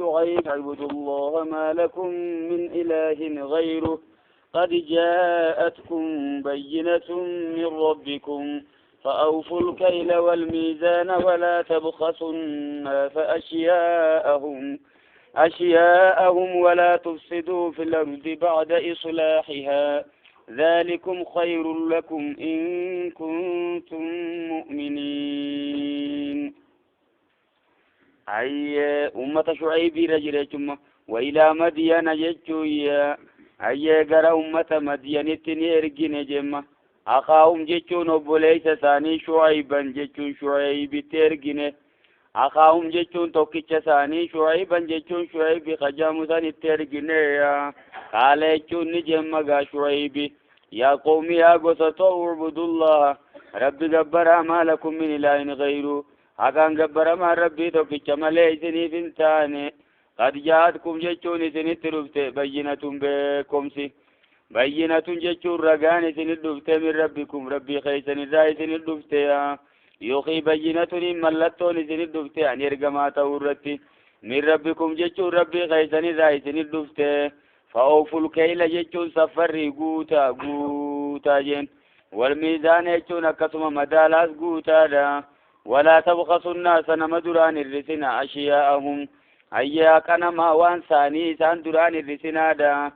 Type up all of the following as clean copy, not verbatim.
شعيب اعبدوا الله ما لكم من إله غيره قد جاءتكم بينة من ربكم فأوفوا الكيل والميزان ولا تبخسوا الناس أشياءهم ولا تفسدوا في الأرض بعد إصلاحها ذلكم خير لكم إن كنتم مؤمنين. أي أمة شعيب رجل وإلى مدين جتشويا أي غرا أمة مدين تنيرجين جمّا أخاهم جتشون أبوليس ثاني شعيبا جتشون شعيب ترجين أخاهم جتشون توكيتش ثاني شعيبا جتشون شعيب خجام ثاني ترجين قال جتشون نجمّا غا شعيب يا قوم يا قصة اعبدوا الله ربي جبر ما لكم من إله غيره أكان جبر ما ربي توكيتش مليسني فنتاني قد جاءتكم جتشون سني ترفت بينة بكم سي بينة جتشون رجان سني ترفت من ربكم ربي خيسن الراي سني ترفت يوخي بينة ملتون سني ترفت أن يرجما تورتي من ربكم جتشون ربي خيسن الراي سني ترفت فأوفوا الكيل جتشون سفر غوتا غوتا جن والميزان جتشون كسم مدالاس غوتا دا ولا تبخسوا الناس نمدران الرسنا أشياءهم أي كنما وان ثاني سان دران الرسنا دا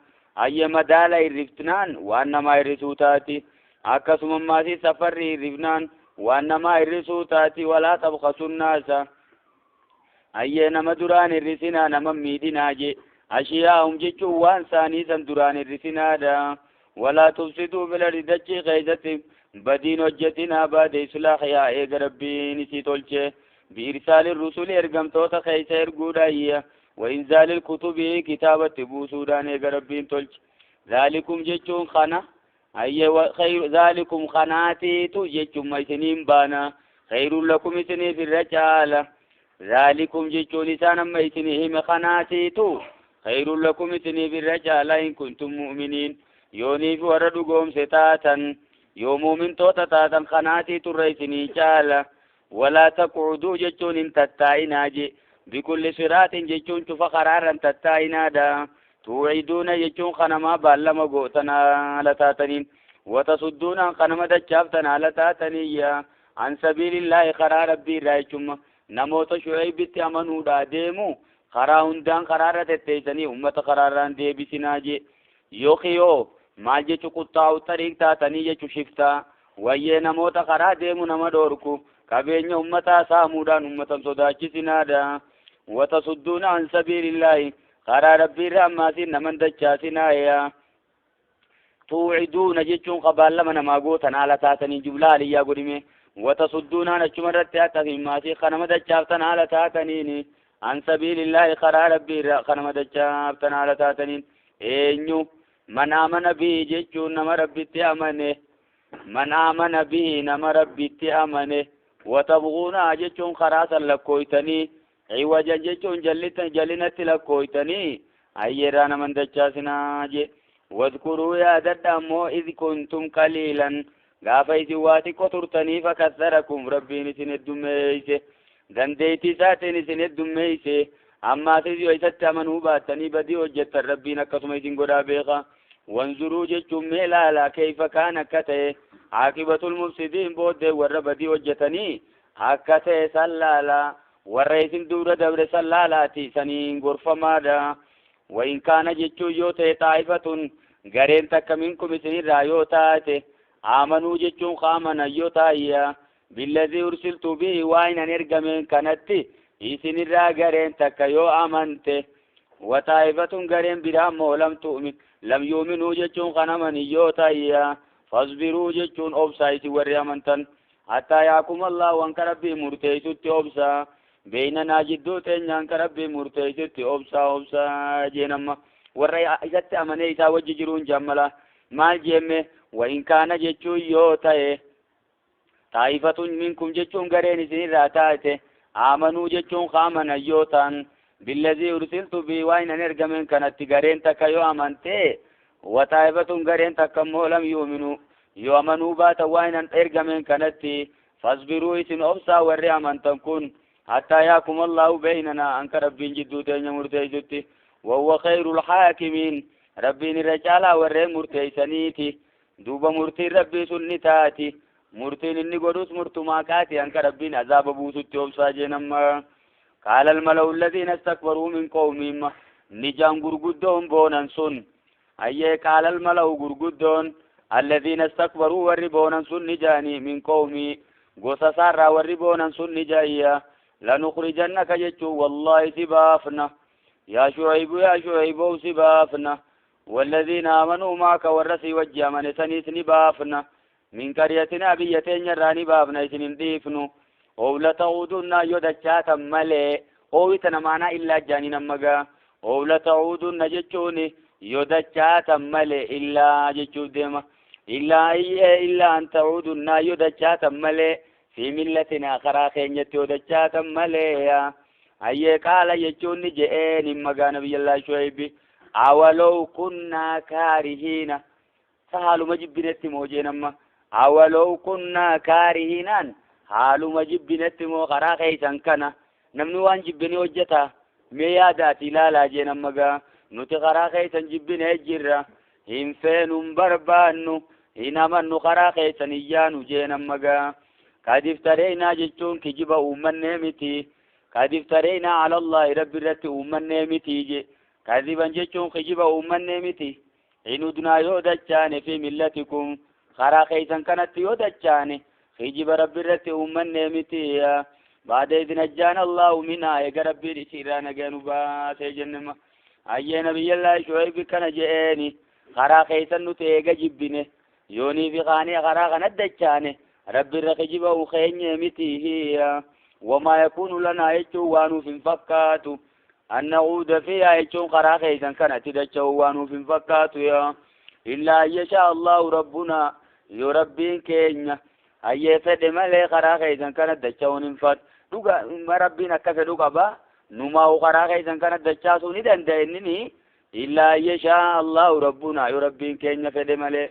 أي مدالا الرفتنان وانما الرسوتاتي أكسم ما سي سفر الرفنان وانما الرسوتاتي ولا تبخسوا الناس أي نمدران الرسنا نمميدنا جي أشياءهم جيتشو وان ثاني سان دران الرسنا دا ولا تفسدوا في الأرض دجي غيظتهم بدين وجتنا بعد إصلاحها إيغ ربي نسي تولشي بإرسال الرسل إرقم توتا خيس إرقودايا وإنزال الكتب كتابة بوسودان إيغ ربي تولش ذلكم جيتشون خنا أي خير ذلكم خناتي تو جيتشون ما سنين بانا خير لكم سنين في الرجالة ذلكم جيتشون إسانا ما سنين خناتي تو خير لكم سنين في الرجالة إن كنتم مؤمنين يوني في وردقهم ستاتا يوم من توتا تاتا خناتي تريسني جالا ولا تقعدوا جتون تتاينا جي بكل صراط جتون تفخرارا تتاينا دا توعدون جتون خنما بالما قوتنا لتاتنين وتصدون خنما دجافتنا لتاتنيا عن سبيل الله خرا ربي رايكم نموت شعيب تأمنوا دا ديمو خرا هندان خرارة تتيسني أمة خراران دي بسنا جي يوخيو maal jechu quttaa'u tariiq taatanii jechu shiftaa wayyee namoota karaa deemu nama dhoorku qabeenya ummataa saamuudhaan ummatan sodaachisinaadha watasudduuna an sabiilillaahi karaa rabbiirra ammaasiin naman dachaasinaaya tuuciduuna jechuun qabaallama namaa gootan haala taatanii jublaa aliyyaa godhime watasudduunaan achuma irratti akkasiin kanama dachaaftan haala taataniin an sabiilillaahi karaa rabbiirra kanama dachaaftan haala taataniin eenyu من آمن به جتشون نما ربي تأمنه من آمن به نما ربي تأمنه وتبغون جتشون خراسا لكويتني عوجا جتشون جلنة لكويتني أيرانا من دجاسنا جي واذكروا يا ددامو إذ كنتم قليلا غافيت واتي كترتني فكثركم ربي نسن الدميس دنديتي ساتي نسن الدميس أما تزيو إسات أمنوا باتني بدي وجدت ربي نكسم إسن قدا بيخا وانظروا جتشم لا كيف كان كته عاقبة المفسدين بود ور بدي وجتني هكته سلالا ورئيس دور دور سلالاتي سنين غرفة مادا وإن كان جتشو يوتي طائفة غرين تك منكم سنين رايوتاتي آمنوا جتشو خامنا يوتايا بالذي أرسلت به وإن نرقمين كانت إسن الراغرين تكيو أمنت وطائفة غرين برام لم تؤمن لم يؤمنوا جتشون خنمن يوتايا فاصبروا جتشون أبسا وري أمنتن حتى يحكم الله وانك ربي مرتيست أبسا بيننا جدو تنيانك ربي مرتيست أبسا أبسا جينما وري إسات أمني إسا وججرون جملا Maal jemme وإن كان جتشو يوتاي طائفة منكم جتشون غرين سنرا تاته آمنوا جتشون خامنا يوتان بالذي أرسلت به وإن نرجمن كانت غرين تكيو أمنته وطائفة غرين تكمو لم يؤمنوا يؤمنوا بات وإن نرجمن كانت فاصبروا إسن أبصا ورّي أمنتم كن حتى يحكم الله بيننا أنك ربين جدو تين مرتيزتي وهو خير الحاكمين ربين الرجال ورّي مرتيسنيتي دوبا مرتي ربي سنتاتي مرتين إني قدوس مرتماكاتي أنك ربين عذاب بوسوتي أبصا جنما قال الملأ الذين استكبروا من قومهم نجان غرغدون بونان سن أيه قال الملأ غرغدون الذين استكبروا وربونان سن نجاني من قومي غوسا وربونان سن نجايا لنخرجنك جتشو والله سبافنا يا شعيب يا شعيب سبافنا والذين آمنوا معك ورسي وجه من سنيس نبافنا من قريتنا بيتين يراني بافنا سنين ديفنو أو لتعودن يدشاتا ملي أو تنمانا إلا جاني نمغا أو لتعودن جتشوني يدشاتا ملي إلا جتشو ديما إلا إلا أن تعودن يدشاتا ملي في ملتنا خراخين يدشاتا ملي أي قال يجوني جئين مغا نبي الله شعيب أولو كنا كارهين فهالو مجبنتي موجين أما أولو كنا كارهين haaluma jibbinetti moo karaa keeysan kana namni waan jibbini hojjeta mee yaadaati ilaalaa jeen amma gaa nuti karaa keeysan jibbinee jirra hin feenu hin barbaannu hin amannu karaa keeysan iyyaanu jeen amma gaa kadiftareynaa jechuun kijiba uummannee miti kadiftareynaa alallaahi rabbi irratti uummannee miti je kadiban jechuun kijiba uummannee miti hin udnaa yoo dachaane fi millatikum karaa keeysan kanatti yoo dachaane خيجب ربي رتي أمني متي بعد إذ نجانا الله منها يا ربي رسيرانا جنوبا سيجنما أي نبي الله شعيب كان جئني خرا خيسن نتيجا جبني يوني في خاني خرا خندتشاني ربي رخجب وخيني متي هي وما يكون لنا يجو وانو في فكاتو أن نعود فيها يجو خرا خيسن كانت تدتشو وانو في فكاتو يا إلا يشاء الله ربنا يربين كينيا أيه فد مالي خرا خيزن كانت دچاون انفات دوغا ربنا كفدو قبا نما خرا خيزن كانت دچاسو ندن دنني إلا يشاء الله ربنا يربين كينيا فد مالي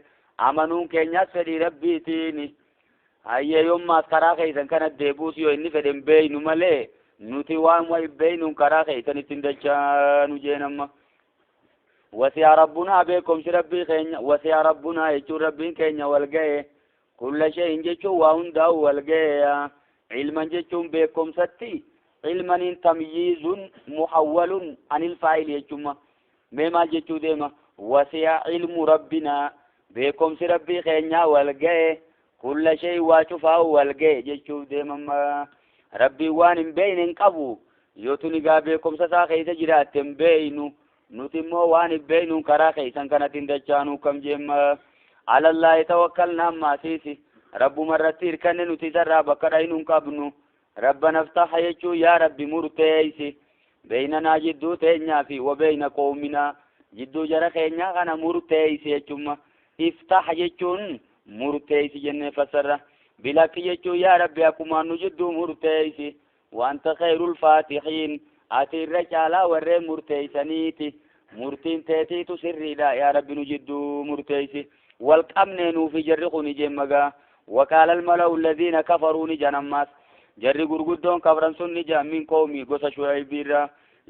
امنون كينيا فدي ربي تيني أيه يوم ما خرا خيزن كانت ديبوس يو اني فدن بينو مالي نوتي وان واي بينو خرا خيزن تندچانو جينما وسع ربنا بكم ربي خينيا وسع ربنا يچو ربين كينيا والغي كل شيء جتشو وهندا والجايا علما جتشو بكم ستي علما تمييز محول عن الفاعل يجمع مما جتشو ديما وسع علم ربنا بكم ربي خينيا والجاي كل شيء واشوفه والجاي جتشو ديما ربي وان بين قبو يوتني بكم سسا خيس جرات بينو نتمو وان بينو كرا خيسن كانت دچانو كم جيما على الله توكلنا ما سيسي رب مرتير كان نتزرع بكرين قبنو ربنا افتح يجو يا رب مرتيسي بيننا جدو تينيا في وبين قومنا جدو جرخينيا غنا مرتيسي يجوما افتح يجون مرتيسي جنة فسرة بلاك يجو يا رب أكما نجدو مرتيسي وأنت خير الفاتحين أتي الرجالة وري مرتيسنيتي مرتين تيتي تسري لا يا رب نجدو مرتيسي والقمن في جرخوني جمغا وقال الملأ الذين كفروا نجنماس جر غرغدون كفرن سن نجا من قومي غوسا شعيب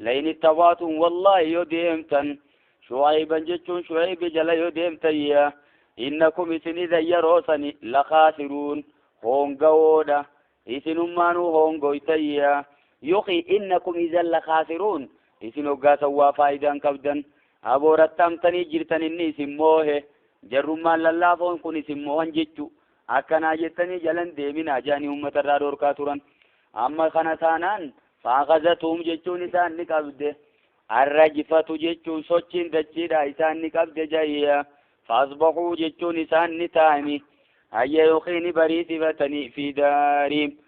لئن اتبعتم والله يديمتن شعيبا جتون شعيب جل يديمتيا إنكم إسن إذا يروسني لخاسرون هونغودا إسنمانو هونغويتيا يخي إنكم إذا لخاسرون إسن وقاسا وفايدا كبدا أبورتمتني جرتن إني سموه jarrummaan lallaafoon kun isin mo'an jechu akkanaa jettanii jalan deeminaa jaanii uummata irraa dhorkaa turan amma kana taanaan faaqazatuum jechuun isaan ni qabde arrajifatu jechuun sochiin dachiidha isaan ni qabde jayya faasbaxuu jechuun isaan ni taa'ani hayya yookiin bariisifatanii fi daariim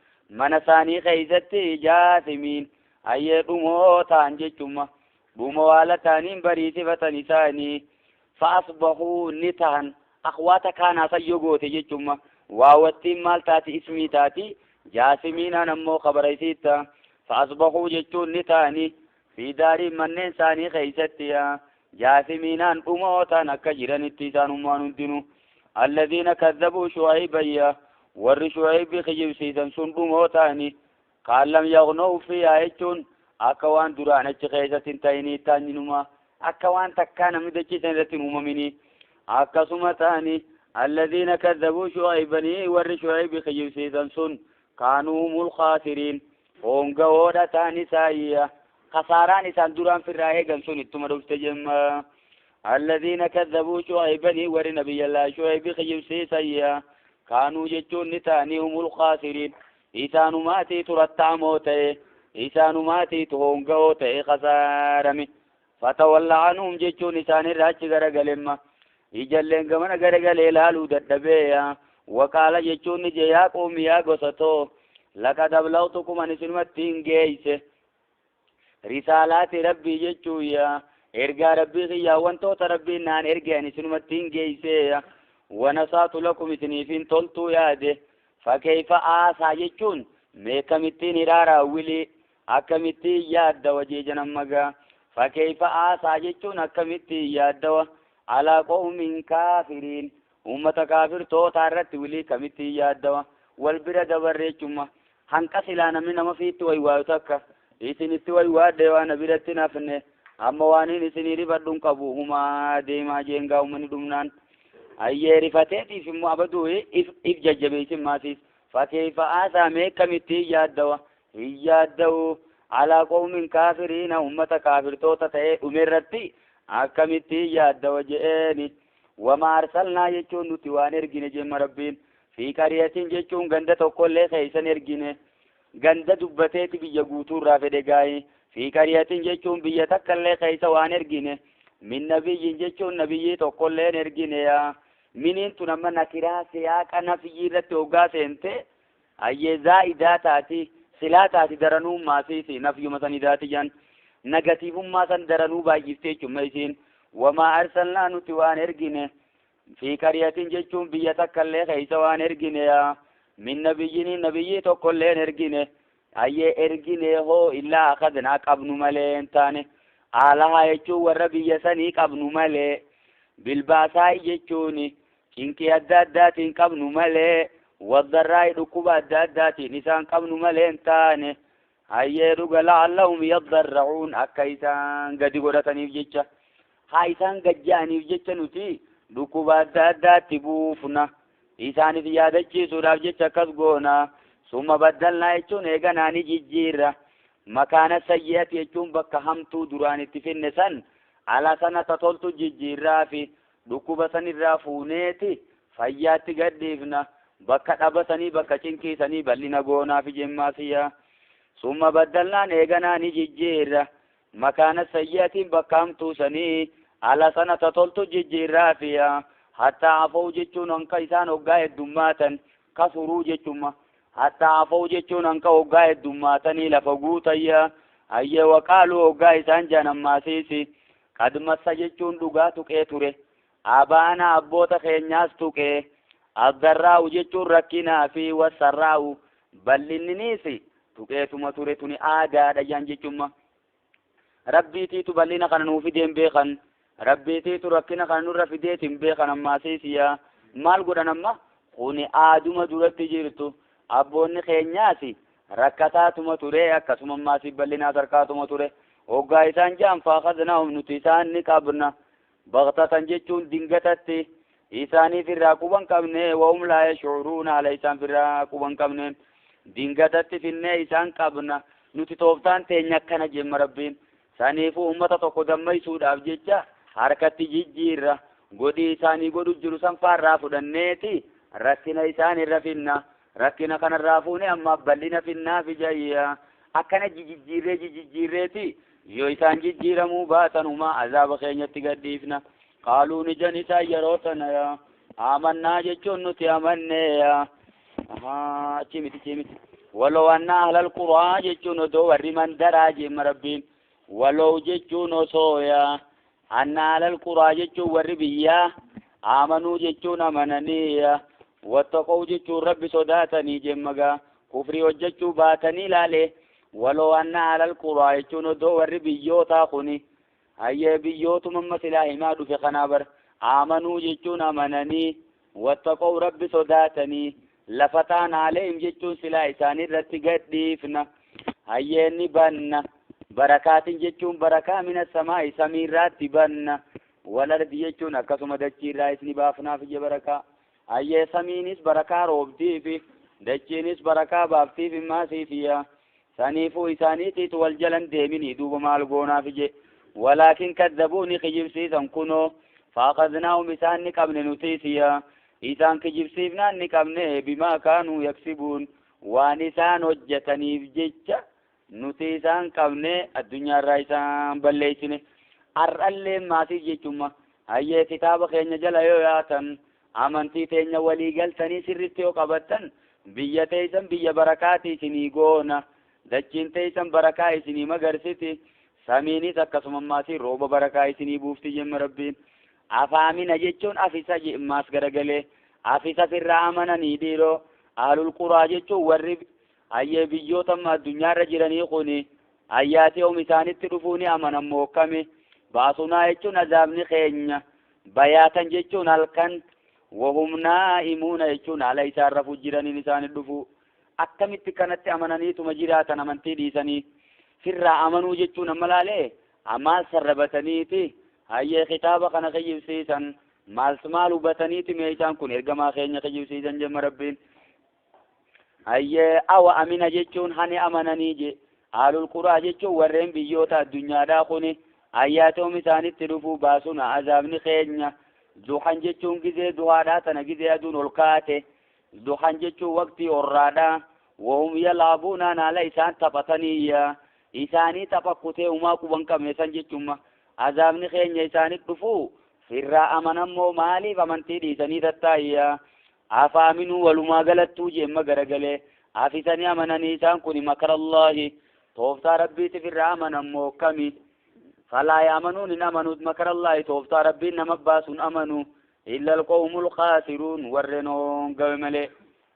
mana isaanii keeysatti jaasimiin hayya dhumoo ta'an jechuma dhumoo haala ta'aniin bariisifatan isaanii Fa asbahuu ni tahan akhwaata kaanaa san yoo goote jechumma waawattiin maal taati ismii taati jaasimiinaan ammoo kabara isiitta fa asbahuu jechuun ni tahani fi daarii manneen isaanii keeysatti jaasimiinaan dhumoo ta'an akka jiranitti isaanummaan hundinuu alladhiina kazzabuu shu'aybayya warri shu'aybi kijibsiisan sun dhumoo ta'ani kaan lam yaghnuu fiihaa jechuun akka waan duraan achi keessatti hin ta'inii taanyinuma akka waan takkaa namni dachiisan irratti hin uumaminii akkasuma ta'ani alladhiina kazzabuu shu'aybanii warri shu'aybi kijibsiisan sun kaanuu humul khaasiriin hongawoodha ta'an isaayya kasaaraan isaan duraan firraa eegan sun ittuma dhufte jemma alladhiina kazzabuu shu'aybanii warri nabiyyallaa shu'aybi kijibsiisayya kaanuu jechuun ni ta'anii humul khaasiriin isaanumaatiitu rattaamoo ta'e isaanumaatiitu honga'oo ta'e kasaarame fatawalla anhum jechuun isaanirraa achi garagalemma ijalleen gamana garagalee laaluu dadhabeeya waqaala jechuun ni jee yaa qoomi yaa gosatoo laqad ablawtukum ani isinumatti hin geeyse risaalaati rabbii jechuuyya ergaa rabbii kiyyaa wantoota rabbiin naan erge ani isinumatti hin geeyseeya wanasaatu lakum isiniifin toltuu yaade fakeyfa aasaa jechuun mee kamittiin hiraaraa wilii akkamittiin yaaddawa jeejan ammagaa fakeyfa aasaa jechuun akkamittiin yaaddawa alaa qawmin kaafiriin ummata kaafirtootaa irratti wilii kamittiin yaaddawa wal bira dabarre jechumma hanqa silaa namni nama fiitti waywaayu takka isinitti waywaadhe waan na biratti hin hafne amma waaniin isinii rifadhun qabu humaa deemaa jeengaa ummanni dhumnaan ayyee rifateetiif immoo abaduu if jajjabeessin maasiis fakeyfa aasaa mee akkamittiin yaaddawa hin yaadda'u alaa qawmin kaafiriina ummata kaafirtoota ta'ee dhume irratti akkamittiin yaaddawa je'eeni wama arsalnaa jechuun nuti waan ergine jemma rabbiin fi qariyatin jechuun ganda tokkollee keeysan ergine ganda dubbateeti biyya guutuurraa fedhe gaayi fi qariyatin jechuun biyya takkallee keeysa waan ergine min nabiyyin jechuun nabiyyii tokkolleen ergine yaa miniin tun amma nakiraa siyaaqa nafiyyii irratti hoggaa seente ayyee zaa'idaa taati silaa taati daranuu maasiisi nafyuma san idaati jan nagatiivummaa san daranuu baay'iftee jechuma isiin wamaa arsalnaa nuti waan ergine fi qariyatin jechuun biyya takkallee keeysa waan ergine yaa min nabiyyini nabiyyii tokkolleen ergine ayyee ergine hoo illaa akadnaa qabnu malee hin taane aalahaa jechuun warra biyya sanii qabnu malee bilbaasaa'i jechuun cinqii adda addaatiin qabnu malee waddarraa'i dhukkuba adda addaatiin isaan qabnu malee hin taane hayyee dhuga la'allahum yaddarra'uun akka isaan gadi godhataniif jecha haa isaan gajja'aniif jecha nuti dhukkuba adda addaatti buufna isaaniif yaadachiisuudhaaf jecha akkas goona summa baddalnaa jechuun eeganaa ni jijjiirra makaana sayyi'ati jechuun bakka hamtuu duraan itti finne san ala sana ta toltu jijjiirraa fi dhukkuba san irraa fuuneeti fayyaatti gadhiifna bakka dhaba sanii bakka cinqii sanii bal'ina goonaafi jemmaasiyya summa baddalnaan eeganaa ni jijjiirra makaana sayyi'atiin bakka hamtuu sanii ala sana ta toltu jijjiirraafi hattaa afoo jechuun hanka isaan hoggaa heddummaatan kasuruu jechumma hattaa afoo jechuun hanka hoggaa heddummaatanii lafa guutayya ayyee waqaaluu hoggaa isaan janammaasiisi qad massa jechuun dhugaa tuqee ture abaana abboota keenyaas tuqee addarraa'u jechuun rakkinaa fi wassarraa'u bal'inniniis tuqeetuma ture tuni aadaadha jaan jechumma rabbiitiitu bal'ina kana nuu fideen beekan rabbiitiitu rakkina kana nurra fideetin beekan ammaasiisiya maal godhan amma kuni aaduma duratti jirtu abboonni keenyaas rakkataatuma ture akkasuma ammaasii bal'inaas harkaatuma ture hoggaa isaan jaan faakadnaahum nuti isaan ni qabna bagtatan jechuun dingatatti isaaniif irraa quban qabne wahum laa yashcuruuna haala isaan irraa quban qabneen dingatatti finnee isaan qabna nuti tooftaan teenya akkana jemma rabbiin saniifuu ummata tokko dammaysuudhaaf jecha harkatti jijjiirra godhii isaanii godhu jiru san faarraa fudhanneeti rakkina isaan irra finna rakkina kanarraa fuune ammaaf bal'ina finnaafi jayya akkana jijjiirree jijjiirreeti yoo isaan jijjiiramuu baatanumaa azaaba keenyatti gadhiifna qaaluu ni jan isaan yeroo tana amannaa jechuun nuti amannee achi miti achi miti walow anna ahlal quraa jechuun odoo warri mandaraa jemma rabbiin walow jechuun osoo yaa Anna alal quraa jechuun warri biyyaa amanuu jechuun amananii wattaquu jechuun rabbi sodaatanii jemmagaa kufrii hojjechuu baatanii laale waloo anna alal quraa jechuun odoo warri biyyootaa kuni hayyee biyyootuma amma silaa himaa dhufe kanaa bar amanuu jechuun amananii wattaquu rabbi sodaatanii lafa taan aleehim jechuun silaa isaanii irratti gadhiifna hayyee ni banna barakaatin jechuun barakaa mina samaa'i samiirraatti banna walardi jechuun akkasuma dachiirraa isni baafnaaf ije barakaa hayyee samiinis barakaa roobdiifi dachiinis barakaa baaftiif immaasiifiya saniifuu isaaniitiitu wal jalan deeminii duuba maal goonaaf ije walaakin kaddabuuni kijibsiisan kunoo faaqadnaahum isaan ni qabne nutiisiya isaan kijibsiifnaan ni qabne bimaa kaanuu yaksibuun waan isaan hojjetaniif jecha nuti isaan qabne addunyaarraa isaan balleessine har'allee maasiif jechumma hayyee kitaaba keenya jala yoo yaatan amantii teenya walii galtanii sirritti yoo qabattan biyya teessan biyya barakaati isinii goona dachiin teessan barakaa isinii magarsiti samiinis akkasuma maasii rooba barakaa isinii buufti jemma rabbiin afaamina jechuun afisa maas garagalee afisa firraa amananii dhiiroo ahlul quraa jechuun warri hayyee biyyoota amma addunyaarra jiranii kuni hayyaatee om isaanitti dhufuu ni amanan mookkame baasunaa jechuun azaabni keenya bayaatan jechuun halkan wahum naa'imuuna jechuun haala isaan rafuu jiraniin isaanitti dhufu akkamitti kanatti amananiituma jiraatan amantii dhiisanii firraa amanuu jechuun amma laalee maal sarrabataniiti hayyee kitaaba kana kijibsiisan maal maal hubataniiti mee isaan kun ergamaa keenya kijibsiisan jemma rabbiin hayyee awa amina jechuun hani amananii je ahlul quraa jechuun warreen biyyoota addunyaadhaa kuni hayyaatoom isaanitti dhufuu baasuna azaabni keenya duhan jechuun gizee duhaadhaa tana gizee aduun ol kaate duhan jechuun waqtii orraadhaa wahum yalaabuunaan haala isaan taphataniiyya isaanii tapha kutee umaa quban qabne san jechumma azaabni keenya isaanitti dhufuu firraa amanammoo maaliif amantii dhiisanii tattaa'iyya afaaminuu walumaa galattuu jeemma garagalee afisanii amananii isaan kun makarallaahi tooftaa rabbiiti firraa amanammoo kami falaa yaamanuun hin amanuut makarallaahi tooftaa rabbiin nama baasuun amanu illa alqawmul khaasiruun warreen hongawe malee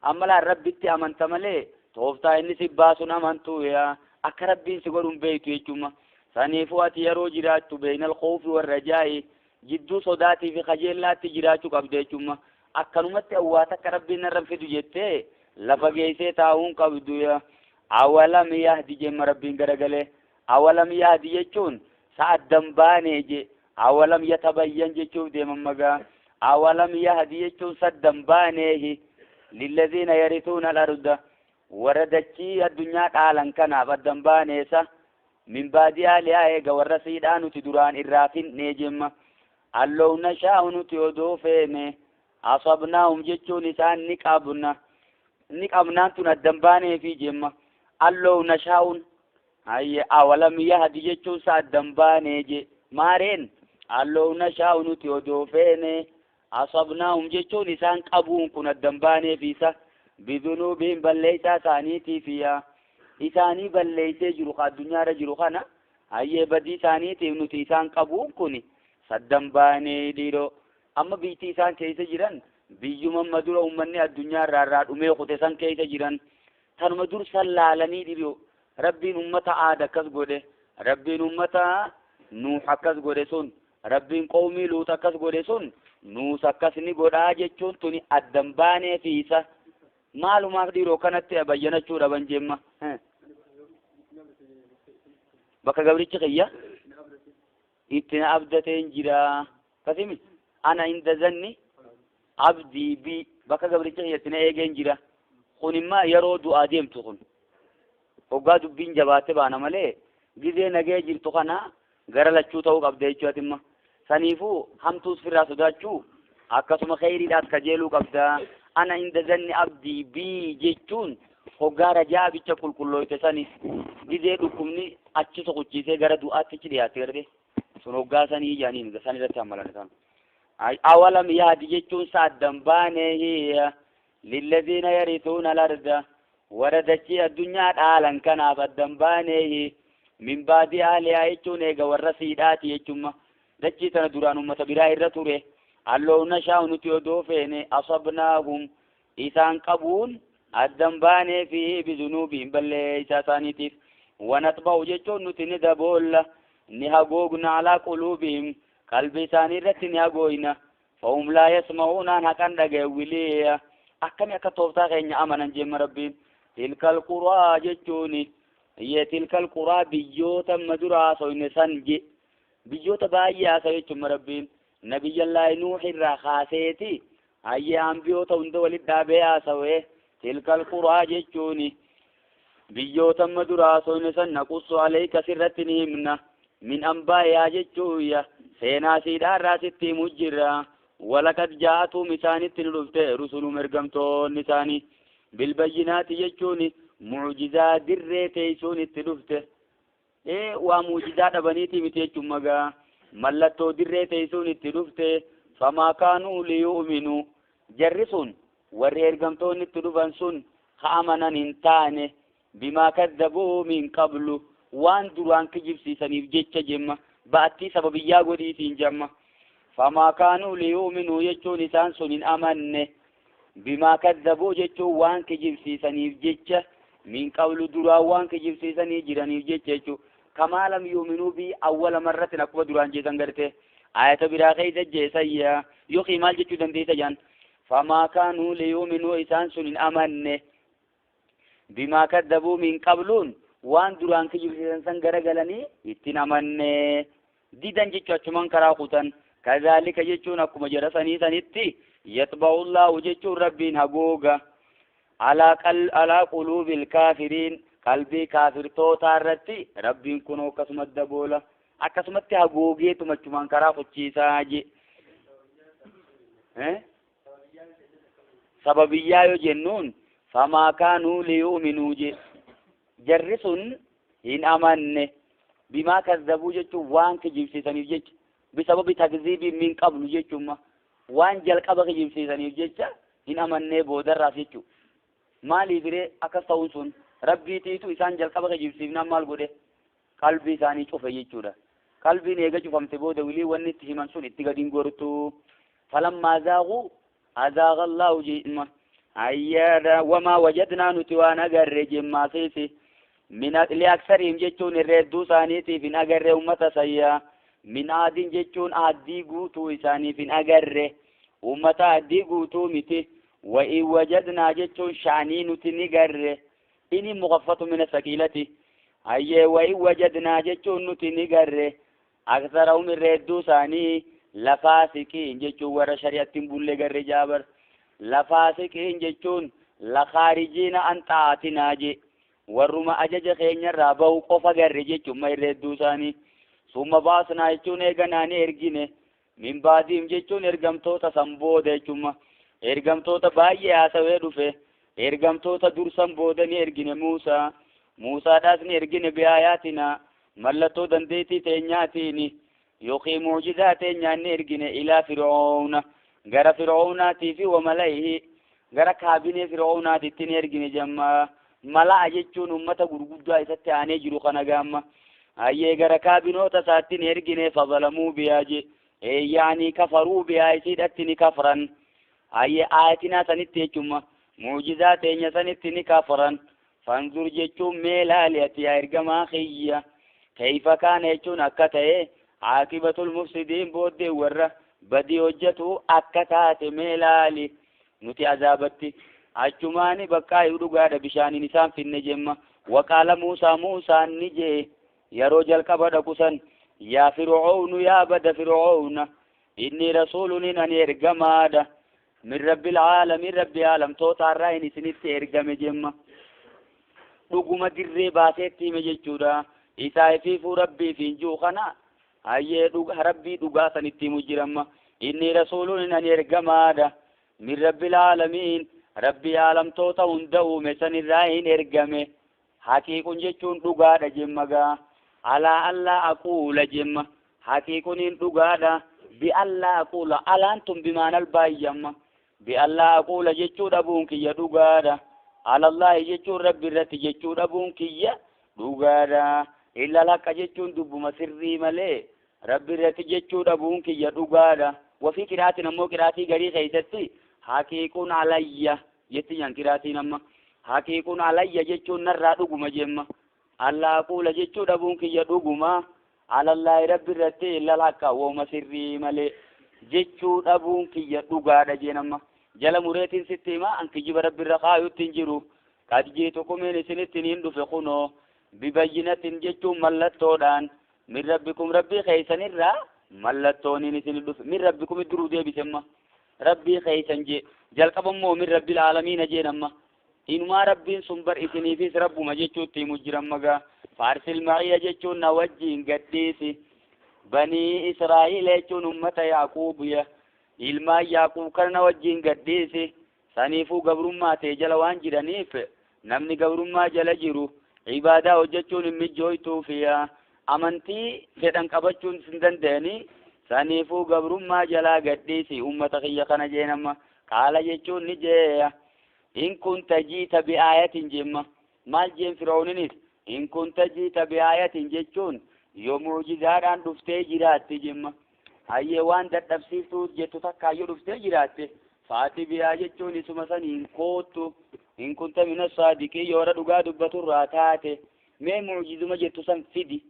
amma laan rabbitti amanta malee tooftaa inni si baasuun amantuu yaa akka rabbiin si godhuun beeytu jechuma saniifuu ati yeroo jiraattu beeyna alkhawfi warrajaa'i jidduu sodaatii fi kajeellaatti jiraachuu qabda jechuma akkanumatti awwaata akka rabbiin narra fidu jettee lafa geessee taa'uun qabdu yaa awalam yahdi jemma rabbiin garagalee awalam yahdi jechuun sa'addan baanee je awalam yatabayyan jechuuf deeman magaa awalam yahdi jechuun saddan baaneehi lilladiina yarituuna al-arda warra dachii addunyaa dhaalan kanaaf addan baaneesa min baadi ahlihaa eega warra siidhaa nuti duraan irraa finnee jemma allow nashaa'u nuti odoo feene asabnaahum jechuun isaan ni qabna ni qabnaan tun addan baaneefi jemma allow nashaa'un hayye awalam yahdi jechuun sa addan baanee je maareen allow nashaa'u nuti odoo feene asabnaahum jechuun isaan qabuun kun addan baaneefi isa bidunuubihim balleeysaa isaaniitiifiya isaanii balleeysee jiru ka addunyaarra jiru kana hayyee badii isaaniitiif nuti isaan qabuun kun saddan baanee dhiiroo amma biyyittii isaan keessa jiran biyyuma amma dura uummanni addunyaarraa irraa dhumee kute san keessa jiran tanuma dur san laalanii dhiiroo rabbiin ummata aada akkas godhe rabbiin ummata nuux akkas godhe sun rabbiin qawmii luut akkas godhe sun nuus akkas ni godhaa jechuun tuni addan baanee fi isa maalumaaf dhiiroo kanatti bayyanachuu dhaban jemma bakka gabrichi kiyya itti na abdateen jira kasimi ana inda zanni abdii bi bakka gabrichi kiyya itti na eegeen jira kun immaa yeroo du'aa deemtu kun hoggaa dubbiin jabaate baana malee gizee nagee jirtu kana gara lachuu ta'uu qabda jechuudha imma saniifuu hamtuus firraa sodaachuu akkasuma kheyriidhaas kajeeluu qabda ana inda zanni abdii bii jechuun hoggaa rajaa bicha qulqullooyte sani gizee dhukkubni achi soquchiisee gara du'aatti achi dhiyaate garte sun hoggaa sanii jaaniin san irratti hammalan isaan awalam yahdi jechuun sa addan baanee lilladiina yarituuna al-arda warra dachii addunyaa dhaalan kanaaf addan baaneehi min baadi ahlihaa jechuun eega warra siidhaati jechumma Dachii tana duraan ummata biraa irra ture. Alloo nashaa'u nuti odoo feene asabnaahum isaan qabuun addan baanee fi bizunuubiin balleeysaa isaaniitiif. Wanatba'u jechuun nuti ni daboolla ni hagoogna alaa quluubihim qalbii isaanii irratti ni hagooyna. Fahum laa yasma'uunaan haqan dhagaye wiliya. Akkami akka tooftaa keenya amanan jemma Rabbiin. Tilkal quraa jechuuni iyyee tilkal quraa biyyoota amma dura haasoyne san je biyyoota baay'ee haasawe jechuun Rabbiin nabiyyallaahi Nuux irraa kaaseeti hayyee ambiyoota hunda walitti dhaabee haasawe. Tilkal quraa jechuuni biyyoota amma dura haasoyne san naqussu alayka sirratti ni himna min ambaayaa jechuuyya seenaa siidhaa irraa sitti himu jirra. Walaqad jaa'atuum isaanitti ni dhufte rusulum ergamtoonni isaanii bilbayyinaati jechuun mucjizaa dirree teeysuun itti dhufte. Waa mucjizaa dhabaniiti miti jechuun magaa mallattoo dirree teeysuun itti dhufte. Famaa kaanuu liyu'minuu jarri sun warri ergamtoonni itti dhufan sun ka amanan hin taane bimaa kazzabuu min qablu waan duraan kijibsiisaniif jecha jemma ba'attii sababiyyaa godhiitiin jemma. Famaa kaanuu liyu'minuu jechuun isaan sun hin amanne bimaa kazzabuu jechuun waan kijibsiisaniif jecha min qablu duraan waan kijibsiisanii jiraniif jecha jechuudha. Kamaa lam yu'minuu bi awwala marratin akkuma duraan jeesan garte ayata biraa keessa jeesayya yookiin maal jechuu dandeessa jaan. Famaa kaanuu liyu'minuu isaan sun hin amanne bimaa kazzabuu min qabluun waan duraan kijibsiisan san garagalanii ittiin amanne didan jechuu achumaan karaa kutan. Kazaalika jechuun akkuma jara sanii sanitti yatba'u Allaahu jechuun Rabbiin hagooga alaa quluubil kaafiriin qalbii kaafirtootaa irratti Rabbiin kunoo akkasumatti daboola akkasumatti hagoogeetuma achumaan karaa kuchiisaa je. Sababiyyaa yoo jennuun famaa kaanuu liyu'minuu je jarri sun hin amanne bimaa kazzabuu jechuun waan kijibsiisaniif jecha bisababi takziibii min qablu jechuun waan jalqaba kijibsiisaniif jecha hin amannee boodarraaf jechuudha. Maaliif ree akkas ta'uun sun Rabbiitiitu isaan jalqaba kijibsiifnaan maal godhe qalbii isaanii cufe jechuudha. Qalbiin eega cufamte booda wilii wanni itti himan sun itti gadi hin gortu. Falammaa zaaquu azaaqa Allaahu jemma ayyaada wamaa wajadnaa nuti waan agarre jemmaasiisi min liaksariim jechuun irra hedduu isaaniitiif hin agarre ummata sayyaa. Min aadin jechuun aaddii guutuu isaaniif hin agarre ummata aaddii guutuu miti. Wa in wajadnaa jechuun sha'anii nuti ni garre inni mukaffatu mina saqiilati hayyee wa in wajadnaa jechuun nuti ni garre aksarahum irra hedduu isaanii lafaasiqiin jechuun warra shari'atti hin bulle garre jaabar. Lafaasiqiin jechuun lakaarijiina an xa'aatinaa je warruma ajaja keenyarraa bahu qofa garre jechuun ma irra hedduu isaanii. Summa baasnaa jechuun eeganaa ni ergine min baadiim jechuun ergamtoota san booda jechuun ergamtoota baay'ee haasawee dhufe ergamtoota dursan booda ni ergine Muusaa Muusaadhaas ni ergine bi'aayaatina mallattoo dandeettii teenyaatiin yookiin mucjizaa teenyaan ni ergine ilaa Fir'aawna gara Fir'aawnaatii fi wamala'ihi gara kaabinee Fir'aawnaatitti ni ergine jemma. Mala'a jechuun ummata gurguddaa isatti aanee jiru kana gaamma. Hayyee gara kaabinoota isaatti ni ergine fazalamuu bihaa je yaani kafaruu bihaa isiidhatti ni kafran. Hayyee aayatinaa sanitti jechuun mucjizaa teenya sanitti ni kafran. Fanzur jechuun mee laali ati yaa ergamaa kiyya kayfa kaana jechuun akka ta'e aaqibatul mufsidiin booddee warra badii hojjetu akka taate mee laali nuti azaabatti achumaani bakka dhugaadha bishaaniin isaan finne jemma. Waqaala Muusaa Muusaan ni jee yeroo jalqaba dhaqu san yaa Fir'aawnu yaa bada Fir'aawna inni rasuulun ani ergamaadha min rabbil aalamiin rabbi aalamtoota irraa inni isinitti ergame jemma. Dhuguma dirree baaseetti hime jechuudha. Isaa ifiifuu rabbiif hin jiru kana hayyee rabbii dhugaa sanitti himu jiramma. Inni rasuulun ani ergamaadha min rabbil aalamiin rabbii aalamtoota hunda uume sanirraa hin ergame. Haqiiqun jechuun dhugaadha jemma gaa. Alaa allaa aquula jemma haqiiqun hin dhugaadha bi allaa aquula alaan tun bimaanal baay'amma bi allaa aquula jechuu dhabuun kiyya dhugaadha. Alallaahi jechuun rabbi irratti jechuu dhabuun kiyya dhugaadha. Illa lakka jechuun dubbuma sirrii malee Rabbi irratti jechuu dhabuun kiyya dhugaadha. Wafii qiraatiin ammoo qiraatii garii keessatti haqiiquun alayya jetti nyan qiraatiin amma. Haqiiquun alayya jechuun narraa dhuguma jemma. Allaa quula jechuu dhabuun kiyya dhuguma. Alallaahi Rabbi irratti illal haqqa wooma sirrii malee jechuu dhabuun kiyya dhugaadha jeen amma. Jala mureetiin sitti hima an kijiba Rabbi irra kaayutti hin jiru. Qad jiitukumiin isinitti niin dhufe kunoo bibayyinatin jechuun mallattoodhaan min rabbikum Rabbii keeysanirraa mallattooniin isin dhufe. Min rabbikum duruu deebise amma. Rabbii keeysan jee jalqaba immoo min rabbil aalamiina jeen amma. Inumaa Rabbiin sun bar isiniifis Rabbuma jechuutti himu jiran magaa. Faarsil ma'iya jechuun na wajjiin gadhiisi. Banii Israa'iil jechuun ummata Yaaquubiya. Ilmaan Yaaquub kana na wajjiin gadhiisi. Saniifuu gabrummaa ta'e jala waan jiraniif namni gabrummaa jala jiru ibaadaa hojjechuun hin mijjooytuufiya. Amantii fedhan qabachuun hin danda'anii saniifuu gabrummaa jalaa gadhiisi ummata kiyya kana jeen amma. Qaala jechuun ni jeeya. In kunta jiita bi'aayatin jemma. Maal jeen Fir'auninis? In kunta jiita bi'aayatin jechuun yoo mu'jizaadhaan dhuftee jiraatte jemma. Hayyee waan dadhabsiiftuu jettu takkaayyoo dhuftee jiraatte. Faati bi'aa jechuun isuma saniin koottu. In kunta mina saadiqii yoora dhugaa dubbaturraa taate. Mee mu'jizuma jettu san fidi.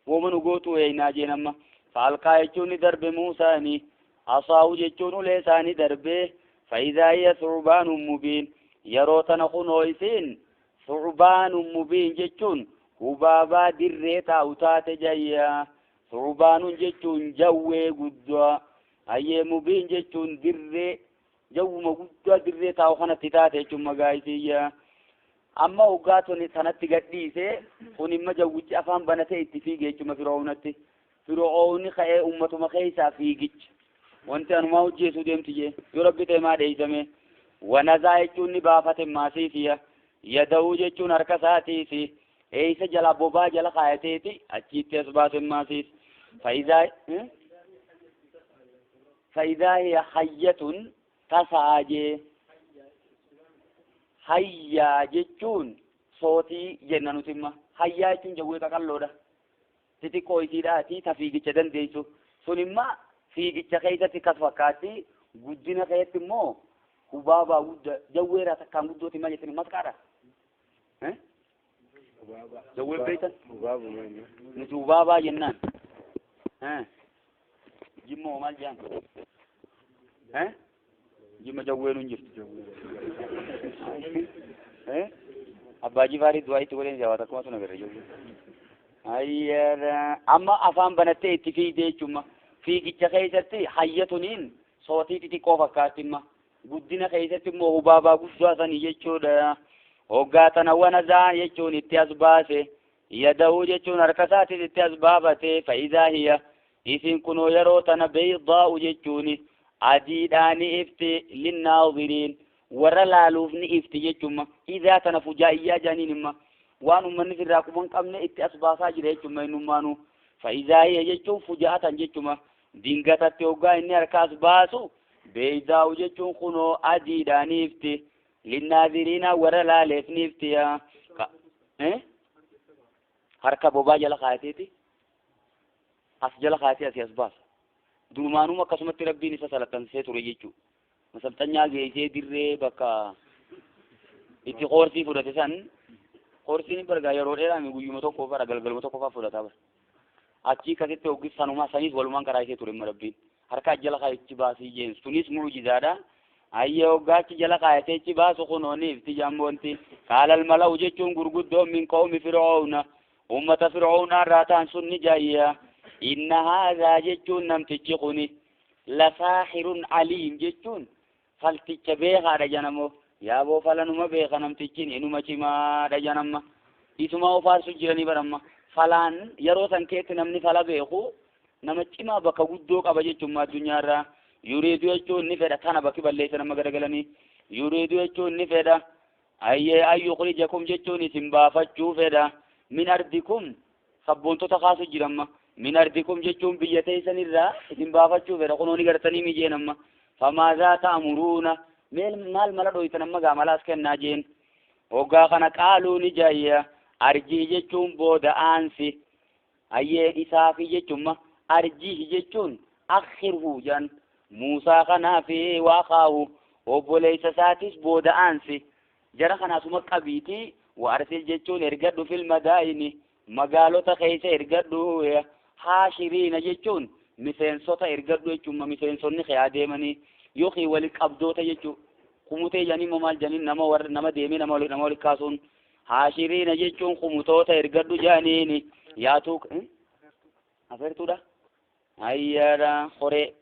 Wooma nu gootu eeynaa jeen amma. Faalqaa jechuun ni darbe Muusaani. Asaahu jechuun ulee isaanii darbee. Faayidaa hiya thu'baanun mubiin. Yeroo tana kunoo isiin thu'baanun mubiin jechuun hubaabaa dirree taa'u taate jayya. Thu'baanun jechuun jawwee guddaa. Hayyee mubiin jechuun dirree jawwuma guddaa dirree taa'u kanatti taate jechuun magaa isiyya. Amma hoggaa tuni sanatti gadhiisee kun imma jawwichi afaan banatee itti fiige jechuudha Fir'aawnatti. Fir'aawni ka'ee ummatuma keessaa fiigicha. Wanti anumaa hojjeesuu deemti jee yoo Rabbi ta'e maa dheeysame. Wanazaa jechuun ni baafate maasiisiya. Yada'uu jechuun harka isaatiisi. Eeysa jala bobaa jala kaayateeti achiitti as baase maasiis. Faayidaa hiya hayyatun tasaa jee. Hayyaa jechuun sootii jenna nuti imma. Hayyaa jechuun jawwee qaqalloodha. Xixiqqoo isiidhaati ta fiigicha dandeessu. Sun imma fiigicha keessatti kas fakkaatti. Guddina keessatti immoo hubaabaa guddaa jawweeraa takkaan guddooti maal jettanii masqaadha. Jawween beektan? Nuti hubaabaa jennaan. Jimmoo maal jedhan? Jimma jawween hin jirtu. Abbaa Jifaarii du'aa itti godheen jawaata akkuma sun agarra jawwee. Ayyaara amma afaan banattee itti fiigdee jechuudha. Fiigicha keessatti hayyatuniin sootii xixiqqoo fakkaatti imma. Guddina keessatti immoo hubaabaa guddaa sanii jechuudha. Hoggaa tana wanazaa jechuun itti as baase. Yada'uu jechuun harka isaatiin itti as baafate. Faayidaa hiya. Isin kunoo yeroo tana beeydaa'u jechuun adiidhaan ifti linnaaziriin warra laaluuf ni ifti jechuudha. Idaa tana fujaa'iyyaa jedhaniin imma. Waan uummanni sirraa quba hin qabne itti as baasaa jira jechuudha innummaanuu. Faayidaa hiya jechuun fujaa'atan jechuudha. Dingatatti hoggaa inni harka as baasu beeydaa'u jechuun kunoo adiidhaan ifti. Linnaaziriina warra laaleef ni ifti. Harka bobaa jala kaayateeti. As jala kaayatee asii as baasa. Durumaanuma akkasumatti Rabbiin isa salaxansee ture jechuudha. Masalxanyaa geessee dirree bakka itti koorsii fudhate san koorsiin bargaa yeroo dheeraa guyyuma tokko bara galgaluma tokko fa'aa fudhataa bara. Achii akkasitti hoggis sanumaa saniis walumaan karaa ishee ture imma Rabbiin. Harka jala kaayichi baasii jeen sunis mu'jizaadha. Ayyee hoggaachi jala kaayatee achi baasu kunooni ifti jamboonti. Qaalal mala'u jechuun gurguddoon min qawmi Fir'aawna. Ummata Fir'aawnaa irraa ta'an sun ni jaayya. Inna haadhaa jechuun namtichi kuni lasaahirun aliim jechuun falticha beekaadha janamoo. Yaaboo falanuma beeka namtichin inuma cimaadha janamma. Isuma ofaarsu jiranii baramma. Falaan yeroo san keessatti namni fala beeku nama cimaa bakka guddoo qaba jechuun addunyaarraa. Yuriidu jechuun ni fedha tana bakki balleessa nama garagalanii. Yuriidu jechuun ni fedha. Ayyee ayyukhrijakum jechuun isin baafachuu fedha. Min ardikum sabboontota kaasu jiramma. Min ardikum jechuun biyya teessanirraa isin baafachuu fedha. Kunoo ni gartanii mijeen amma. Famaazaa ta'muruuna maal mala dhoytan amma gaa malaas kennaa jeen. Hoggaa kana qaaluu ni jaayya. Arjii jechuun booda aansi. Ayyee isaafi jechuun Arjihi jechuun akhirhu jan Muusaa kanaa fi waaqaahu obboleessa isaatis booda aansi jara kanaasuma qabiitii wa arsil jechuun ergadhu fil madaa'ini magaalota keessa ergadhu haashiriina jechuun miseensota ergadhu jechuun miseensonni kee adeemanii yookiin wali qabdoota jechuu kumutee janii maal janii nama warra nama deemee nama wali kaasuun haashiriina jechuun kumutoota ergadhu janiini yaatuu afeertuudha ayyaadha horee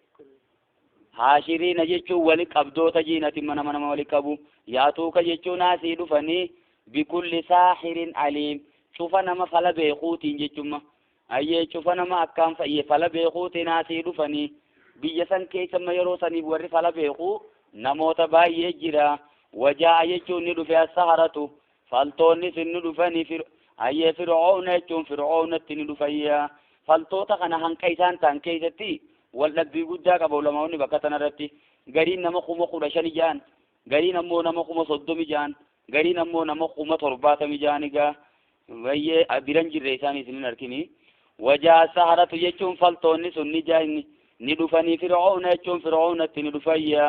haashiriina jechuun wali qabdoota jiinati nama nama wali qabu yaatuuka jechuun asii dhufanii bikulli saahirin aliim cufa nama fala beekuutiin jechuun ayyee cufa nama akkaan fayyee fala beekuutiin asii dhufanii biyya san keessa yeroo saniif warri fala beekuu namoota baay'ee jira wajaa'a jechuun ni dhufe as-saharatu faltoonnis ni dhufanii ayyee fir'oona jechuun fir'oonatti ni dhufayya faltoota kana hanqa isaan ta'an keessatti wal dhabbii guddaa qaba ulamaa'onni bakka tanarratti gariin nama 15,000 ja'an gariin ammoo nama 30,000 ja'an gariin ammoo nama 70,000 ja'an egaa baay'ee biran jirre isaan isinin arkini wajaa saharatu jechuun faltoonni sun ni ja'an ni dhufanii fir'oona jechuun fir'oonatti ni dhufayya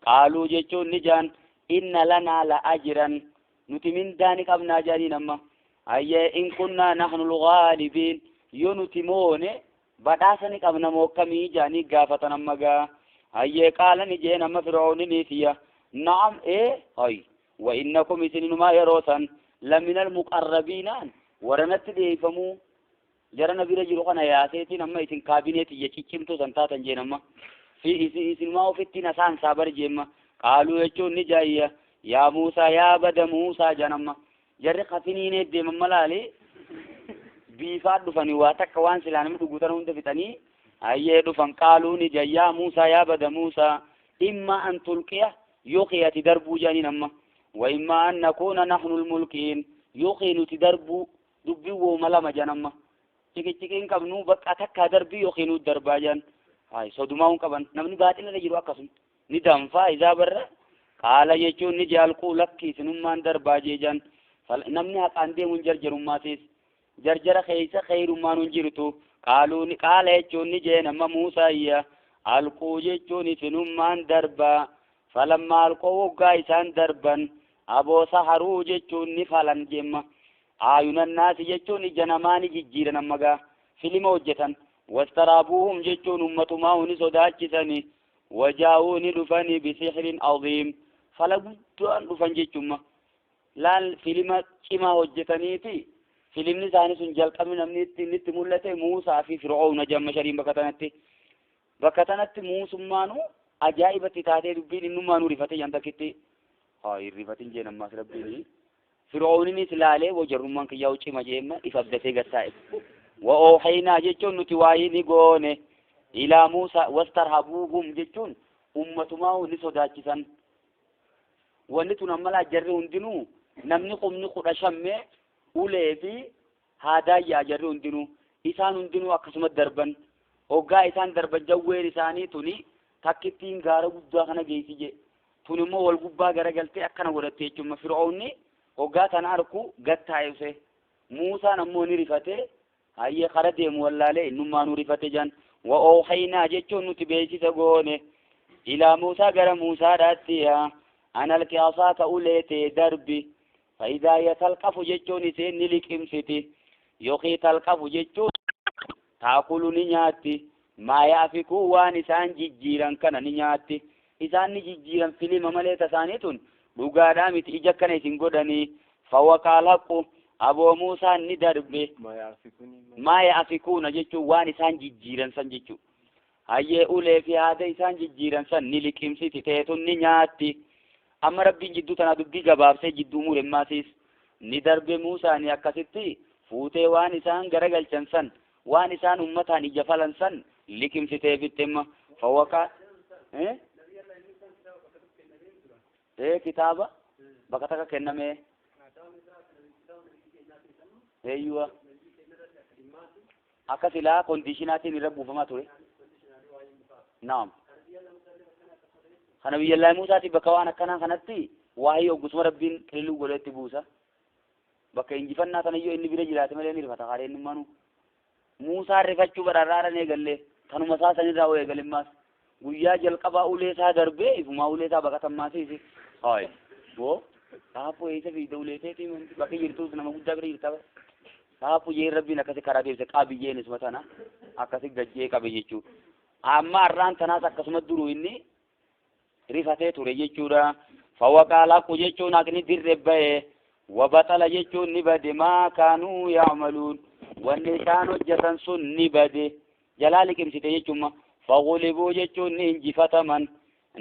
qaaluu jechuun ni ja'an inna lanaa la ajran nuti mindaa ni qabnaa jedhaniin amma ayyee in kunnaa nahnu lghaalibiin yoo nuti moone badhaasa ni qabna moo akkamii jedhanii gaafatan amma gaa ayyee qaala ni jeen amma fir'ooniniitiya na'am ee hay wa innakum isinumaa yeroo san lamina almuqarrabiinaan waranatti dhiyeeffamuu jarana bira jiru kana yaaseetiin amma isin kaabineetiyya ciccimtuu san taatan jeen amma fi isinumaa ofittiin asaan saabar jeemma qaaluu jechuun ni jaayya yaa Muusaa yaa bada Muusaa jedhan amma jarri kafiniin deeman malaali biifaa dhufanii waa takka waan silaa namni dhugutan hunda fixanii ayyee dhufan qaaluu ni jaayya yaa Muusaa yaa bada Muusaa imma an tulqiya yookiin ati darbuu jedhaniin amma wa imma an nakuuna nahnu lmulkiin yookiin nuti darbuu dubbii wooma lama jedhan amma ciqiciqiin qabnu bakka takkaa darbii yookiin nuti darbaa jedhan hay sodumaa hin qaban namni baaxinarra jiru akkasuma ni danfaa isaa barra qaala jechuun ni jaalquu lakki isinummaan darbaa jeejan namni haqaan deemuun jarjarummaatis jarjara keessa kheyrummaan hin jirtu qaaluu qaala jechuun ni jeen amma Muusaayya alquu jechuun isinummaan darbaa falammaa alqoo woggaa isaan darban aboo saharuu jechuun ni falan jemma aayunannaasi jechuun ija namaa ni jijjiiran amma gaa filima hojjetan wastaraabuuhum jechuun ummatumaa ni sodaachisani wajaa'uu ni dhufani bisihrin aziim fala guddaan dhufan jechuun laal filima cimaa hojjetaniiti filimni isaanii sun jalqabni namni itti mul'ate Muusaa fi Fir'oona jamma shariin bakka tanatti muusummaanuu ajaa'ibatti taatee dubbiin innummaanuu rifate jan takkitti haa hin rifatin jeen ammaas rabbiini Fir'ooninis laalee wajarrummaan kiyyaa'u cima jeemma if abdatee gattaa'e wa oohaynaa jechuun nuti waayii ni goone ilaa Muusaa wastarhabuuhum jechuun ummatumaa ni sodaachisan wanni tun amma jarri hundinuu namni 15,000 ulee fi haadaayyaa jarri hundinuu isaan hundinuu akkasuma darban hoggaa isaan darban jawween isaanii tuni takkittiin gaara guddaa kana geessi je tun immoo wal gubbaa garagaltee akkana godhatte jechuudha Fir'oonni hoggaa tana arku gattaa'e Muusaan ammoo ni rifate hayyee kara deemu wallaalee innummaanuu rifate jan wa oohaynaa jechuun nuti beeksisa goone ilaa Muusaa gara Muusaadhaatti an alqi asaaka ulee tee darbi faidaa hiya talqafu jechuun isheen ni liqimsiti yookiin talqafu jechuun taakulu ni nyaatti maa yaafikuu waan isaan jijjiiran kana ni nyaatti isaan ni jijjiiran filima malee tasaanii tun dhugaadhaa miti ija kana isin godhanii fawaqaal haqu aboo Muusaan ni darbe maa yaafikuuna jechuun waan isaan jijjiiran san jechuun hayyee ulee fi haada isaan jijjiiran san ni liqimsiti teetun ni nyaatti amma rabbiin jidduu tanaa dubbii gabaabsee jidduu muremmaasiis ni darbe Muusaani akkasitti fuutee waan isaan garagalchan san waan isaan ummataan ija falan san liqimsitee fittemma fawaqaa kitaaba bakka takka kenname eeyyuwa akka silaa kondiishinaatiin irra buufamaa ture naam kana biyyallaa Muusaati bakka waan akkanaa kanatti waa'ee oggusuma rabbiin qililuu godhetti buusa bakka injifannaa tanayyoo inni bira jiraate malee ni rifata kaareen nummaanuu Muusaan rifachuu bararraaran eegalle tanuma isaa sanirraa eegalimmaas guyyaa jalqabaa ulee isaa darbee ifumaa ulee isaa baqatammaasiisi hayi boo saaphu eessa fiigda ulee teetii bakki jirtus nama guddaa bira jirta bara saaphu jeen rabbiin akkasi karaa deebise qabiyyeen isuma tana akkasi gajjee qabe jechuudha amma har'aan tanaas akkasuma duruu inni rifatee ture jechuudha fawaqaa laqu jechuun haqni dirre ba'e wabaxala jechuun ni bade maa kaanuu yacmaluun wanni isaan hojjetan sun ni bade jalaa liqimsite jechuuma fagulibuu jechuun ni injifataman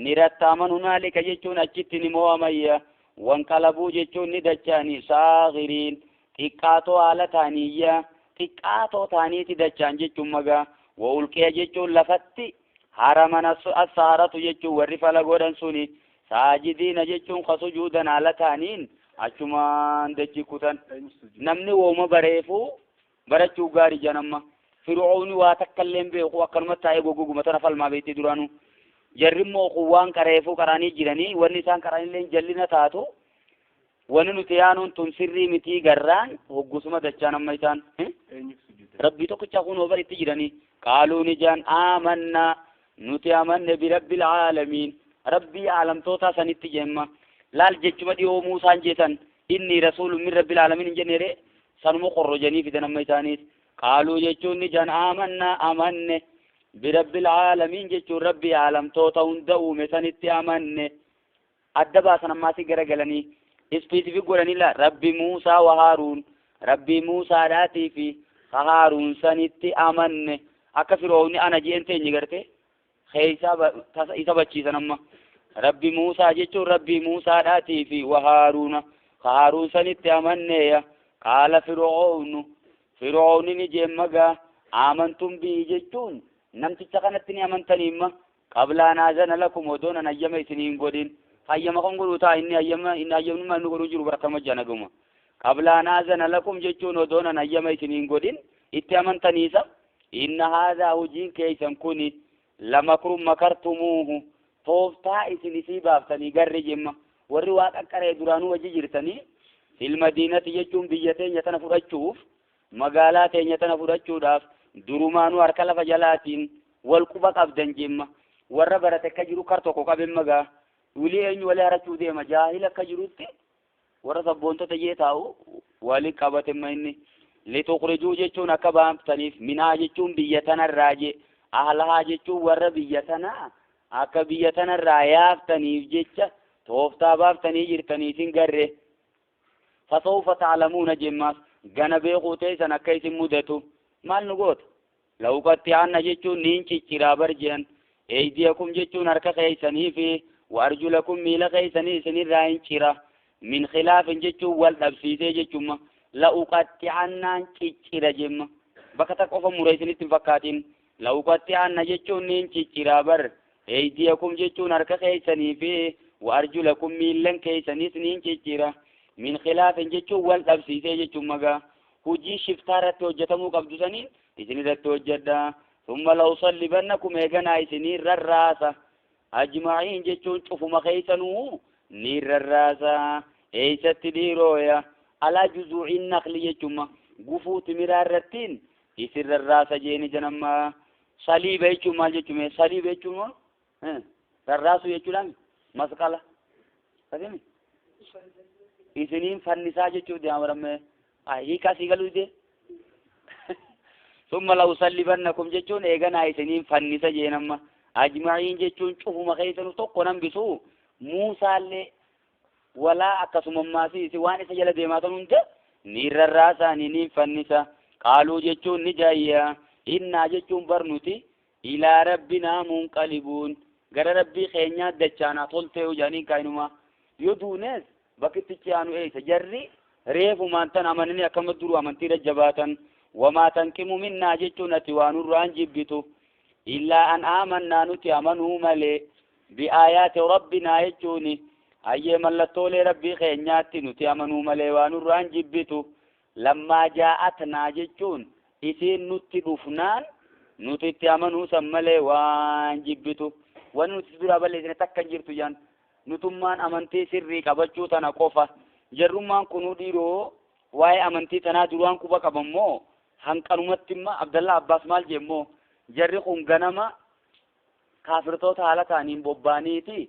ni rattaaman hunaalika jechuun achitti ni mo'amayya wanqalabuu jechuun ni dacha'anii saagiriin xiqqaatoo haala ta'aniyya xiqqaatoo ta'aniiti dacha'an jechuun magaa wa ulqiya jechuun lafatti haraman assaaratu jechuun warri fala godhan suni saajidiina jechuun ka sujuudan haala ta'aniin achumaan dachi kutan namni wooma bareefuu barachuu gaarii janamma fir'oonni waa takka illee hin beeku akkanuma taa'ee goggoguma tana falmaa beektii duraanuu jarri immoo kun waan qareefuu qaraanii jiranii wanni isaan qaraanillee jallina taatu wanni nuti yaanuun tun sirrii mitii garraan hoggusuma dachaan amma isaan rabbii tokkicha kun bar itti jiranii qaaluu ni jaan aamannaa nuti amanne birabbil caalamiin rabbii aalamtoota sanitti jemma laal jechuma dhiyoo Muusaan jeesan inni rasuulun min rabbil aalamiin hin jenne ree sanuma qorrojanii fidan amma isaaniis qaaluu jechuun ni jaan aamannaa amanne birabbil aalamiin jechuun rabbii aalamtoota hunda uume sanitti amanne adda baasan ammaasii garagalanii specific godhanii la rabbi Muusaa wa Haaruun rabbii Muusaadhaatii fi Haaruun sanitti amanne akka Fir'oonni ana jeen teenye garte keeysaa isa bachiisan amma rabbi Muusaa jechuun rabbii Muusaadhaatii fi wa Haaruuna Haaruun sanitti amanneeya qaala Fir'oonu Fir'oonni ni jeemmagaa amantum bii jechuun namticha kanatti ni amantaniimma qabla an aazana lakum odoon an hayyama isinii hin godhin hayyama kan godhu ta'a inni hayyama inni hayyamnummaa inni godhuu jiru barakama janaguma qabla an aazana lakum jechuun odoon an hayyama isinii hin godhin itti amantaniisa inna haadhaa hojiin keeysan kuni lamakrun makartumuuhu tooftaa isin isii baaftanii garri jemma warri waa qaqqaree duraanuu wajji jirtanii fil madiinati jechuun biyya teenya tana fudhachuuf magaalaa teenya tana fudhachuudhaaf durumaanuu harka lafa jalaatiin wal quba qabdan jemma warra barate akka jiru kar tokko qaben magaa wilii eenyu walii harachuu deema jaahila akka jirutti warra sabboontota jee taa'u wali qabatemma inni litukhrijuu jechuun akka baaftaniif minhaa jechuun biyya tanarraa jee ahlahaa jechuun warra biyya tanaa akka biyya tanarraa yaaftaniif jecha tooftaa baaftanii jirtanii isin garre fasawfa ta'lamuuna jemmaas gana beekuu teessan akka isin mudatu maal nu goota lawqatti'anna jechuun niin cicciraa bar jean eydiyakum jechuun harka keeysanii fi wa arjulakum miila keeysanii isinirraa hin cira min khilaafin jechuun wal dhabsiisee jechumma la'uqatti'annaan ciccira jemma bakka takka qofa mura isinitti hin fakkaatin la'uqatti'anna jechuun niin cicciraa bar eydiyakum jechuun harka keeysanii fi wa arjulakum miillan keeysaniis niin ciccira min khilaafin jechuun wal dhabsiisee jechumma gaa hujii shiftaa irratti hojjetamuu qabdu saniin isin irratti hojjedha thumma la'usallibannakum eeganaa isinii rarraasa ajma'iin jechuun cufuma keeysanuu ni rarraasa eeysatti dhiirooya alaa juzuu'in naqli jechuma gufuu timiraa irrattiin isin rarraasa jeeni janamma saliiba jechuun maal jechume saliiba jechuun rarraasuu jechuudhaan masqala kasimi isiniin fannisaa jechuu deemaramme hiikaa sii galuu dide ثم لأصلبنكم jechuun eeganaa isiniin fannisa jeenamma ajma'iin jechuun cufuma keessanuu tokko nan bisu Muusaallee walaa akkasumammaasi isi waan isa jala deemaa tan hunda ni rarraasaanii ni fannisa qaaluu jechuun ni jaayya innaa jechuun bar nuti ilaa rabbinaa munqalibuun gara rabbii keenyaa dachaanaa toltee jaaniin kaayinuma yoo duunees bakkitti aanu eeysa jarri reefumaan tan amananii akkama duru amantii jabaatan wamaa tanqimu minnaa jechuun ati waa nurraan jibbitu illaa an aamannaa nuti amanuu malee bi'aayaati rabbinaa jechuuni hayyee mallattoolee rabbii keenyaatti nuti amanuu malee waa nurraan jibbitu lammaa jaa'atnaa jechuun isiin nutti dhufnaan nuti itti amanuu san malee waan jibbitu wanni nuti duraa balleessine takka hin jirtu jaan nutummaan amantii sirrii qabachuu tana qofa jarrummaan kunuu dhiiroo waa'ee amantii tanaa duraan quba qabammoo Hanqanumatti imma Abdallaa Abbaas maal jemmoo jarri kun ganama kaafirtoota haala ta'aniin bobbaaniiti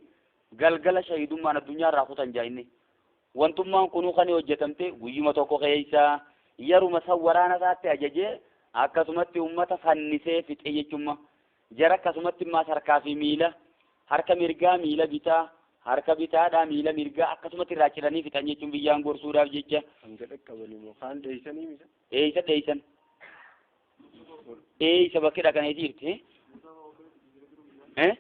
galgala shahiidummaan addunyaa irraa kutan jaa inni. Wantummaan kunuu kan hojjetamte guyyuma tokko keessa yeruma san waraana isaatti ajajee akkasumatti ummata fannisee fixe jechumma. Jara akkasumatti immaas harkaa fi miila, harka mirgaa miila bitaa, harka bitaadhaa miila mirgaa akkasumatti irraa ciranii fixan jechuun biyyaan gorsuudhaaf jecha. Hanga dhaqqabanii moo kaan dheeysanii misa? Eeysa dheeysan? Eeysa bakki dhaqanii jirti? Eh?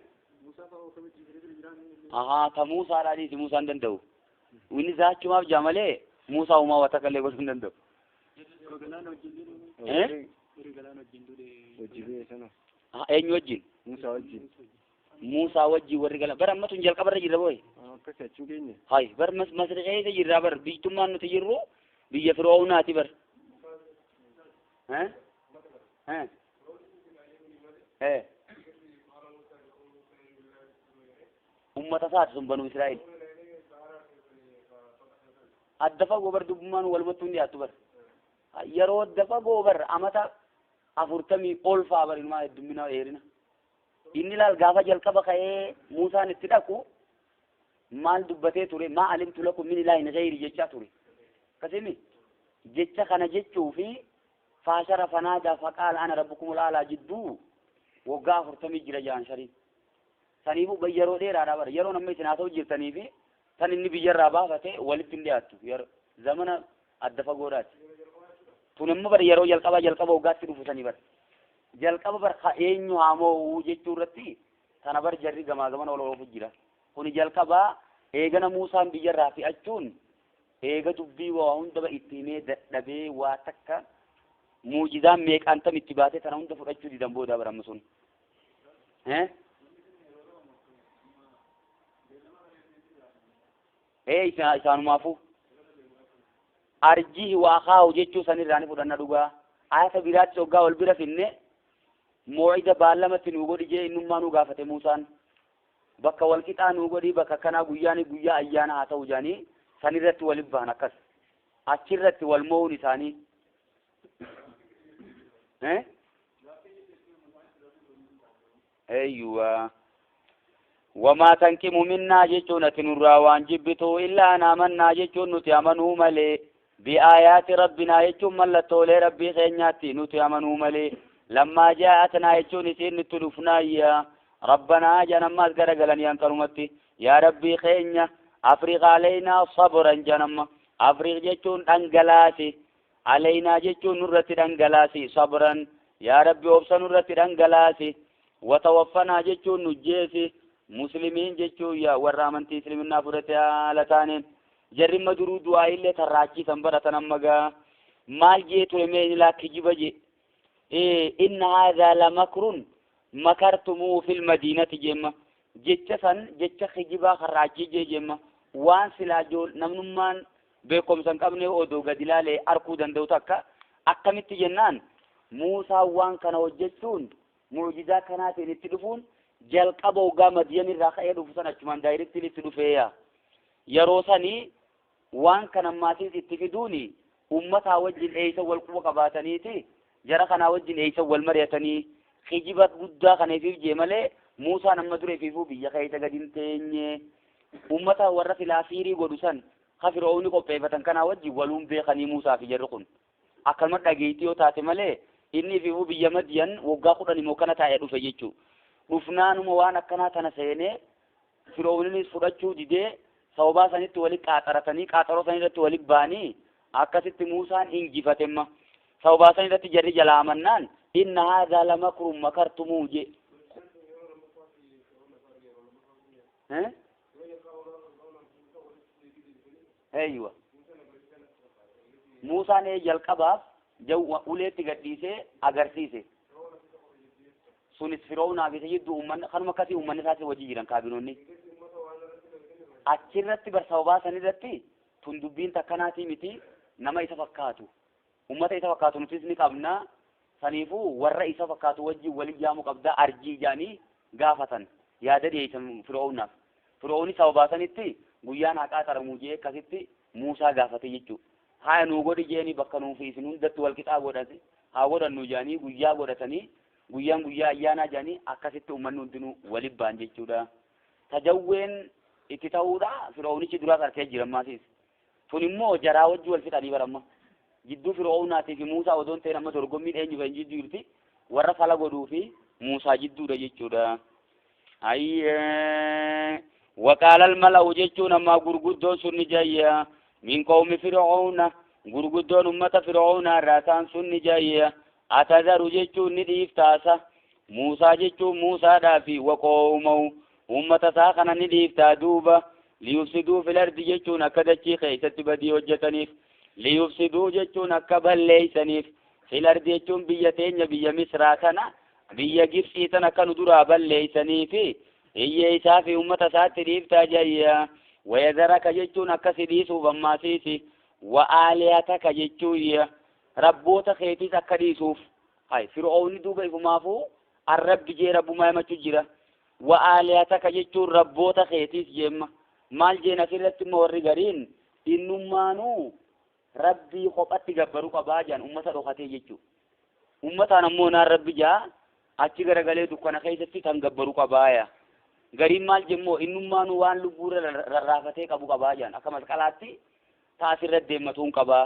Ahaa, ta Muusaadhaa dhiisi, Muusaan danda'u. Inni zaachumaaf jaa malee Muusaa uumaa waa takka illee godhuu hin danda'u. Eh? Hojii biyya sana. Eenyu wajjin? Muusaa wajjin. Muusaa wajjin warri galan. Bara amma tun jalqabarra jirra booy. Akkas achiin geenye. Hay, bar Masri keessa jirra bar. Biyyattummaan nuti jirru biyya Fir'aawnaati bar. Eh? Eh? Eh? Ummata isaati sun Banuu Israa'el. Adda fagoo bar dubbummaan walumattuu hin dhiyaattu bar. Yeroo adda fagoo bar amata 40 ol fa'aa bar inumaa heddummina dheerina. Inni laal gaafa jalqaba ka'ee Muusaan itti dhaqu maal dubbatee ture? Maa alimtu lakum min ilaahin ghayri jechaa ture. Akkasimi jecha kana jechuu fi faashara fanaadaa faqaala ana rabbukumul aalaa jidduu waggaa 40 jira jaan shariin. Saniifuu yeroo dheeraadha bara. Yeroo namni isin haasa'u jirtanii fi tan inni biyyarraa baafate walitti hin dhiyaattu. Zamana adda fagoodhaati. Tun immoo bara yeroo jalqabaa jalqaba waggaatti dhufu sanii bara. Jalqaba bara ka eenyu haa moo'u jechuu irratti tana bara jarri gamaa gamana ol oofu jira. Kuni jalqabaa eegana Muusaan biyyarraa fi'achuun eega dubbii waa hunda itti himee dadhabee waa takka muujizaan meeqaan tam itti baatee tana hunda fudhachuu didan boodaa bara amma sun. Eh? Ee isaanumaafuu. Arjii waa kaa'u jechuu sanirraa ni fudhanna dhugaa. Ayata biraatti hoggaa wal bira finne moo'ida baallamatti nuu godhi jee innummaa nuu gaafate Muusaan. Bakka wal qixaa nuu godhi bakka kanaa guyyaani guyyaa ayyaana haa ta'u jedhanii sanirratti waliif bahan akkas. Achirratti wal moo'uun isaanii. Eh? Eeyyuwa. Wamaa tanqimu minnaa jechuun ati nurraa waan jibbitu illaa an amannaa jechuun nuti amanuu malee. Bi'aayaati rabbinaa jechuun mallattoolee rabbii keenyaatti nuti amanuu malee. Lammaa jaa'atnaa jechuun isiin nutti dhufnaayya. Rabbanaa jedhan ammaas garagalanii hanqanumatti. Yaa rabbii keenya afriq aleynaa sabran jedhan amma. Afriq jechuun dhangalaasi. Aleynaa jechuun nurratti dhangalaasi sabran. Yaa rabbi obsa nurratti dhangalaasi. Watawaffanaa jechuun nujjeesi. Muslimiin jechuun yaa warra amantii isliminnaa fudhate haala taaneen. Jarri imma duruu du'aa illee tarraachiisan baratan amma gaa. Maal jee ture mee inni laa kijiba jee. Inna haadhaa lamakrun makartumuu fil madiinati jeemma. Jecha san jecha kijibaa karraachii jee jeemma. Waan silaa jool namnummaan beekumsa hin qabne odoo gadi ilaalee arkuu danda'u takka akkamitti jennaan Muusaan waan kana hojjechuun mu'jizaa kanaatiin itti dhufuun jalqaba hoggaa Madiyan irraa ka'ee dhufu san achumaan daayirektiin itti dhufeeya. Yeroo sanii waan kana maatiis itti fiduuni ummataa wajjin eeysa wal quba qabaataniiti jara kanaa wajjin eeysa wal mari'atanii kijiba guddaa kana ifiif jee malee Muusaan amma dura ifiifuu biyya keessa gadi hin teenye. Ummata warra silaa siirii godhu san ka Fir'aawni qopheeffatan kanaa wajjin waluun beekanii Muusaa fi jarri kun. Akkanuma dhageettii yoo taate malee inni ifiifuu biyya Madiyan waggaa 10 immoo kana taa'ee dhufe jechuudha. Dhufnaanuma waan akkanaa tana seenee Fir'aawninis fudhachuu didee sababaa sanitti wali qaaxaratanii qaaxaroo sanirratti wali ba'anii akkasitti Muusaan injifatemma. Sababaa sanirratti jarri jalaa amannaan inna haadhaa lamakrun makartumuu jee. Eh? Eeyyuwa. Muusaan jalqabaaf uleetti gadhiisee agarsiise. Sunis Fir'aawnaa fi isa jidduu uummanni kanuma akkasii uummanni isaas wajji jiran kaabinoonni. Achirratti bar sababaa sanirratti tun dubbiin takkanaatii miti nama isa fakkaatu. Uummata isa fakkaatu nutis ni qabna. Saniifuu warra isa fakkaatu wajjin waliin jaamu qabdaa arjii jaanii gaafatan. Yaada dhiyeessan Fir'aawnaaf. Fir'aawni sababaa sanitti guyyaan haqaa taramuu jee akkasitti Muusaa gaafate jechuudha. Haaya nuu godhi jeeni bakka nuu fi isin hundatti wal qixaa godhate. Haa godhannu jaanii guyyaa godhatanii guyyaan guyyaa ayyaanaa jaanii akkasitti uummanni hundinuu waliin ba'an jechuudha. Tajawween itti ta'uudha Fir'aawunichi duraas harkee jira ammaasiis. Tun immoo jaraa wajji wal fixanii baramma. Jidduu Fir'aawnaatii fi Muusaa odoon ta'in amma dorgommiin eenyu kan jidduu jirti warra fala godhuu fi Muusaa jidduudha jechuudha. Ayyee waqaalal mala'u jechuun ammaa gurguddoon sun ni jayya min qawmi Fir'aawna gurguddoon ummata Fir'aawnaa irraa ta'an sun ni jayya atadaru jechuun ni dhiiftaasa Muusaa jechuun Muusaadhaa fi waqoomahu ummata isaa kana ni dhiiftaa duuba liyufsiduu fil ardi jechuun akka dachii keessatti badii hojjetaniif liyufsiduu jechuun akka balleeysaniif fil ardi jechuun biyya teenya biyya Misraa tana biyya Gibxii tana akka nu duraa balleeysaniifi hiyyee isaa fi ummata isaatti dhiiftaa jayya wayazaraka jechuun akka si dhiisuuf ammaasiisi wa aaliyataka jechuun rabboota keetiis akka dhiisuuf hay Fir'aawni duuba ifumaafuu arrabbi jee rabbumaa himachuu jira wa aaliyataka jechuun rabboota keetiis jeemma maal jeen asirratti immoo warri gariin innummaanuu rabbii kophatti gabbaruu qabaa jaan ummata dhokatee jechuu ummataan ammoo naan rabbi jaa achi garagalee dukkana keessatti kan gabbaruu qabaaya gariin maal jemmoo innummaanuu waan lubbuurra rarraafatee qabu qabaa jaan akka masqalaatti taasirra deemmatuun qabaa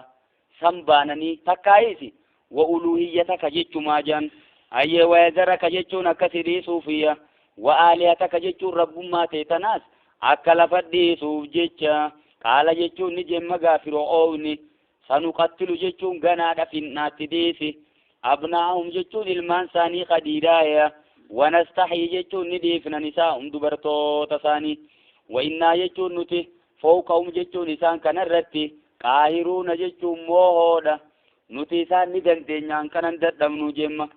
san baananii takkaayisi wa uluuhiyyataka jechumaa jaan ayyee wayazaraka jechuun akkasi dhiisuufiyya wa aaliyataka jechuun rabbummaa ta'e tanaas akka lafa dhiisuuf jecha qaala jechuun ni jemma gaa Fir'aawni sanuqattilu jechuun ganaadha finnaatti dhiisi abnaa'ahum jechuun ilmaan isaanii qadiidaaya wanastaxii jechuun ni dhiifna nisaa'um dubartoota isaanii wa innaa jechuun nuti fawqahum jechuun isaan kanarratti qaahiruuna jechuun moohoodha nuti isaan ni dandeenyaan kanan dadhabnu jemma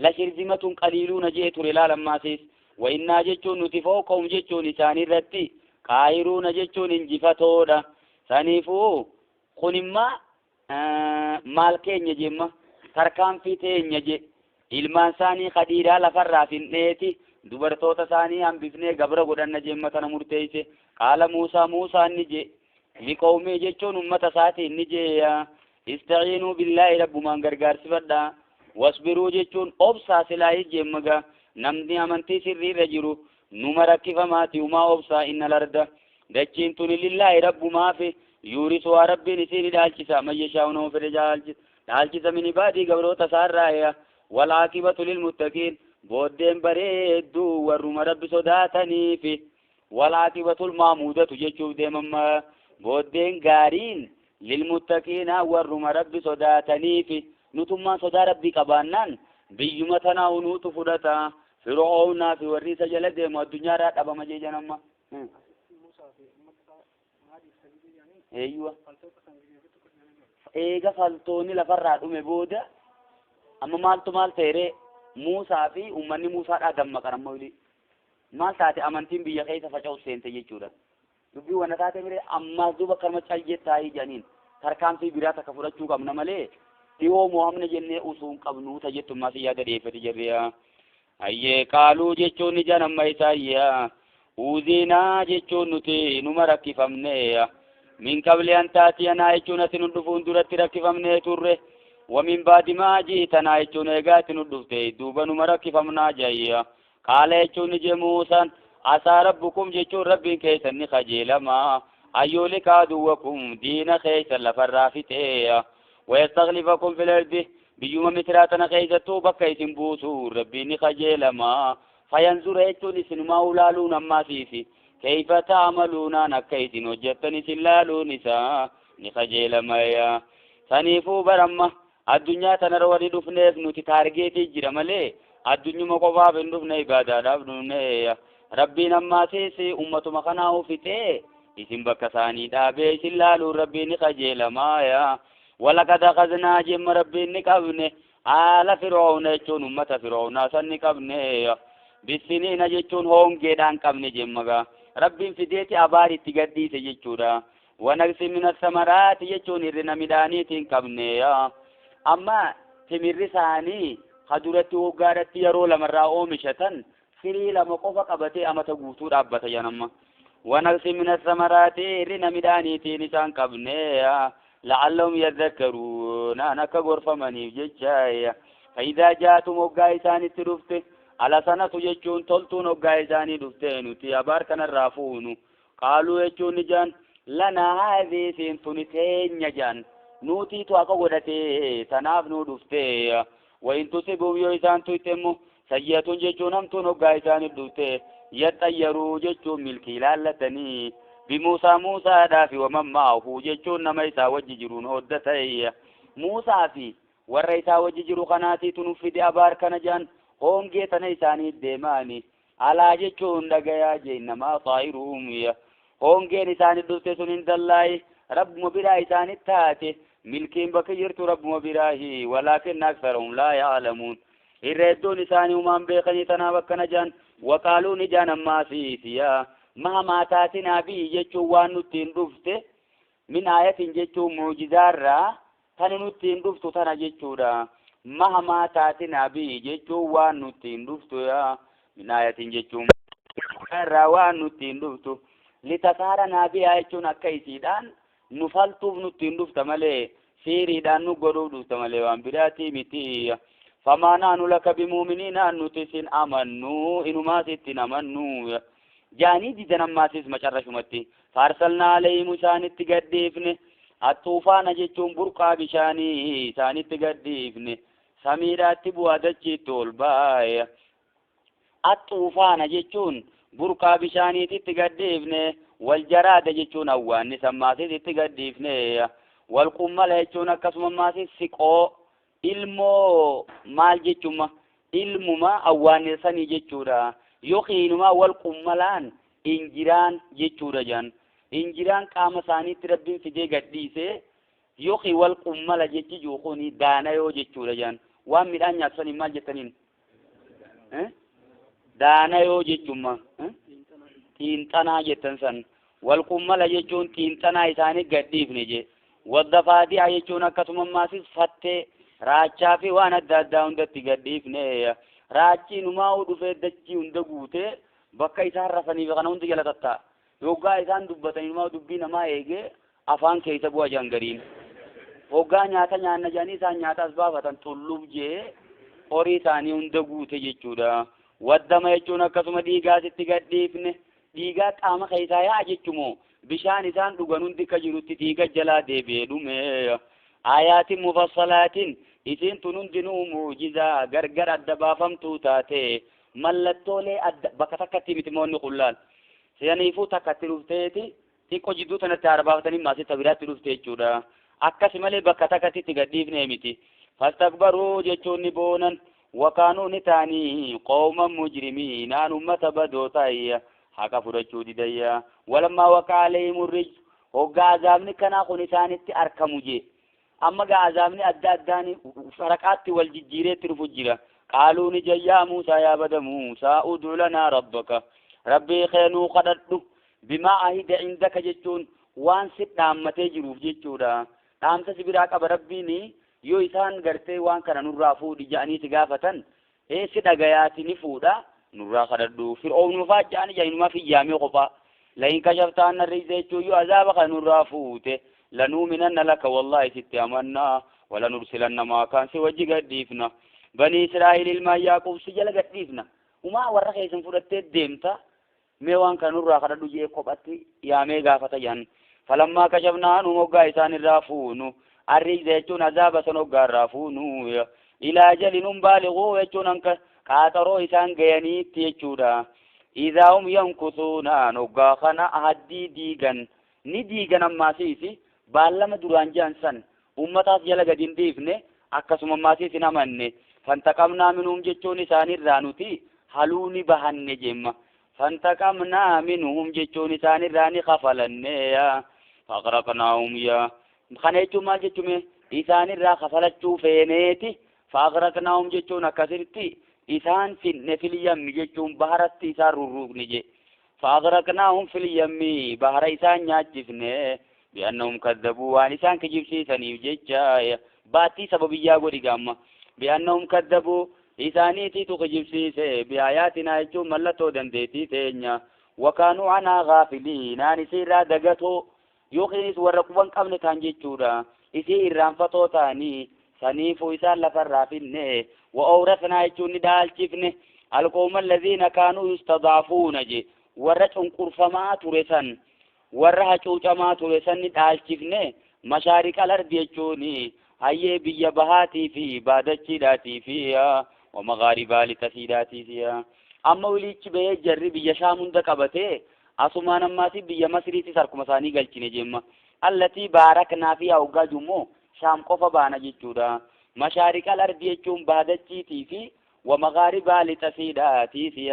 lashirzimatun qaliiluuna jee ture laalammaasiis wa innaa jechuun nuti fawqahum jechuun isaanirratti qaahiruuna jechuun injifatoodha saniifuu kunimmaa maal keenya jemma tarkaanfii teenya je ilmaan isaanii qadiidaa lafarraa finneeti dubartoota isaanii hambifnee gabra godhanna jemma tana murteeyse qaala Muusaa Muusaan ni je liqawmii jechuun ummata isaatiin ni jeeya istaciinuu billaahi rabbumaan gargaarsifadha wasbiruu jechuun obsaa silaayis jemmaga namni amantii sirriirra jiru numa rakkifamaati umaa obsaa inna larda dachiin tuni lillaahi rabbumaafi yuurisuwaa rabbiin isiin dhaalchisa man yashaa'u nama fedhe dhaalchisa min ibaadii gabroota isaarraaya walaaqibatu lilmuttaqiin booddeen bareedduu warruma rabbi sodaataniifi walaaqibatul maamuudatu jechuuf deemamma booddeen gaariin lilmuttaqiina warruma rabbi sodaataniifi nutummaan sodaa rabbii qabaannaan biyyuma tanaa unuutu fudhata Fir'aawnaa fi warri isa jala deemu addunyaarraa dhabama jeejan amma. Eeyyuwa eega faltoonni lafarraa dhume booda amma maaltu maal ta'e Muusaa fi uummanni Muusaadhaa dammaqan amma olii maal taate amantiin biyya keessa faca'u seente jechuudha. Dubbii wanna taate mire ammaas duuba akkanuma cal jettaayii jedhaniin tarkaanfii biraa takka fudhachuu qabna malee dhiyoo mo'amna jennee usuu hin qabnu ta jettu ammaas yaada dhiyeeffate jirriya. Ayyee qaaluu jechuun ni jan amma isaayya uuziinaa jechuun nuti numa rakkifamne min qabli an taatiyanaa jechuun ati nu dhufuun duratti rakkifamnee turre ومن بعد ما جئتنا jechuun eegaa ati nu dhufte duuba numa rakkifamnaa jayya qaala jechuun ni je Muusaan asaa rabbukum jechuun rabbiin keessan ni kajeelamaa ayyuhlika aduwwakum diina keessan lafarraa fixee wayastakhlifakum fil ardi biyyuma Misraa tana keessattuu bakka isin buusu rabbiin ni kajeelamaa fayanzura jechuun isinumaa ulaaluun ammaasiisi kayfa ta'maluunaan akka isin hojjettan isin laaluun isaa ni kajeelamaya saniifuu baramma addunyaa tanarra warri dhufneef nuti taargeetii jira malee addunyuma qofaaf hin dhufne ibaadaadhaaf dhufne rabbiin ammaasiis ummatuma kanaa ufixee isin bakka isaanii dhaabee isin laaluun rabbiin ni kajeelamaaya walaqad akhadnaa jemma rabbiin ni qabne haala Fir'aawna jechuun ummata Fir'aawnaa san ni qabne bisiniina jechuun hongeedhaan qabne jemmagaa rabbiin fideeti abaar itti gadhiise jechuudha wanaqsi min athamaraati jechuun hirrina midhaaniitiin qabne amma timirri isaanii kaduratti waggaadhatti yeroo lamarraa oomishatan firii lama qofa qabatee amata guutuu dhaabbata janamma wanaqsi min athamaraati hirrina midhaaniitiin isaan qabne لعلهم يذكرون أنا كغرفة مني جتشايا فإذا جاءتم وقايسان الترفت على سنة جتشون تلتون وقايسان دفتين تيابار كان الرافون قالوا يجون جان لنا هذه سنتين جان نوتي تواقودتي تناف نودفتي وإن تصيبوا يويسان تيتمو سيئة جتشون أمتون وقايسان الدفتي يطيروا جتشون ملكي لالتني بموسى موسى دافي ومن معه جتشون نما إسا وججرون هدتي موسى في ور إسا وججرو قناتي تنفد أبار كنجان هم جيتنا إساني الديماني على جتشون دقيا جينما طائرهم يا هم جين إساني الدفتي سنين دلاي رب مبرا إساني التاتي ملكين بكيرت رب مبراهي ولكن أكثرهم لا يعلمون الردون إساني ومن بيقني تنابك نجان وقالوا نجان ما سيسيا مهما تاتنا به جتشو وان نتين رفته من آية جتشو معجزارا تن نتين رفته تنا جتشو دا مهما تاتنا به جتشو وان نتين رفته يا من آية جتشو وان نتين رفته لتسارنا بها جتشو نكيسيدان نفلتوف نتين رفته مالي سيريدان نقروف رفته مالي وان براتي متي فما نحن لك بمؤمنين أن نتسن أمنوا إنما ستن أمنوا جاني دي دنماسيس مچرشمتي فارسلنا عليهم سان تقديفن الطوفان جتون برقا بشاني سان تقديفن سميرات بوادچي تولباي الطوفان جتون برقا بشاني تقديفن والجراد جتون اوان سماسيس تقديفن والقمل جتون كسماسيس سقو ilmoo maal jechuma ilmuma awwaanisanii jechuudha yookiinuma wal qummalaan injiraan jechuudha jan injiraan qaama isaaniitti rabbiin fidee gadhiise yookiin wal qummala jechi juuquni daanayoo jechuudha jan waan midhaan nyaatusanii maal jettaniin daanayoo jechuma xiinxanaa jettan san wal qummala jechuun xiinxanaa isaanii gadhiifne je waddafaadi'a jechuun akkasuma maasis fattee raachaa fi waan adda addaa hundatti gadhiifne raachiin umaa dhufee dachii hunda guutee bakka isaan rafaniif kana hundi jala tattaa yoggaa isaan dubbatanii umaa dubbii namaa eegee afaan keessa bu'a jangariin hoggaa nyaata nyaanna jedhanii isaan nyaata as baafatan tullub jee horii isaanii hunda guute jechuudha waddama jechuun akkasuma dhiigaasitti gadhiifne dhiigaa qaama keessaa yaa'a jechumoo bishaan isaan dhugan hundi akka jirutti dhiiga jalaa deebi'ee dhume آيات مفصلات إذن تنندنو معجزة غرغر الدبافمتو تاتي ملتولي بكتكتي متموني قلال سيانيفو تكتلوفتيتي تيكو جدو تنتعربافتني ماسي تبرات تلوفتي جودا أكاسي مالي بكتكتي تقديف نيمتي فاستكبروا جيتشون بونا وكانوا نتاني قوما مجرمين أن أمة بدوتايا حكا فرجو ديدايا ولما وقع عليهم الرجس هو عذابني كان خنسانتي أركمو جي أما عذابني أدى أداني فرقات والججيرة ترفجرة قالوا نجي يا موسى يا بد موسى ادع لنا ربك ربي خينو قدرت بما عهد عندك جتون وان ست نعمتي جروف جتودا نعمت سبراك أبا ربيني يو إسان قرتي وان كان نرافو دجاني تقافة إيه ست أغياتي نفودا نرا قدرت فرعون مفاجأني جاين ما في جامي قفا لئن كشفت عنا الرجز يو عذابك نرافوته لنؤمنن لك والله ست أمنا ولنرسلن ما كان سوى قديفنا بني إسرائيل الما يعقوب سجل قديفنا وما ورخ يسن فرت ديمتا ميوان كانوا راخد دجي قبتي يا مي غافتا جن فلما كشفنا عنهم وغايسان الرافون الرجز يجون عذاب سنو غرافون إلى أجل بالغوا يجون أنك قاتروا إسان غياني تيجودا إذا هم ينكثون نغاخنا أهدي ديغن نديغن أما سيسي baalama duraan jaan san ummataas jala gadi hin dhiifne akkasuma maasiis hin amanne fantaqamnaa minhum jechuun isaanirraa nuti haluu ni bahanne jemma fantaqamnaa minhum jechuun isaanirraa ni kafalanne faqraqnaahum yaa kana jechuun maal jechume isaanirraa kafalachuu feeneeti faqraqnaahum jechuun akkasitti isaan finne fil yammi jechuun baharatti isaan rurruufne je faqraqnaahum fil yammi bahara isaan nyaachifne بأنهم كذبوا وان إسان كجبسيساني جيتشا باتي سببيا قولي قاما بأنهم كذبوا إسانيتي تكجبسيسي بآياتنا يجو ملتو دنديتي تينيا وكانوا عنا غافلين أن سيرا دقتو Yookiinis warra quban qabne ta'an jechuudha. Isii irraanfatoo ta'anii saniifuu isaan lafarraa finne. Wa awrasnaa jechuun ni dhaalchifne. Alqawma allaziina kaanuu yustadaafuuna je warra cunqurfamaa ture san warra hacuucamaa ture san ni dhaalchifne. Mashaariqa al-ardi jechuun hayyee biyya bahaatii fi baadachiidhaatii fi wa maghaaribaa lixasiidhaatii fi amma wiliichi bahee jarri biyya Shaam hunda qabatee asumaan ammaasi biyya Masriitis harkuma isaanii galchine jemma. Allatii baaraknaa fi hoggaa jummoo Shaam qofa baana jechuudha. Mashaariqa al-ardi jechuun baadachiitii fi wa maghaaribaa lixasiidhaatii fi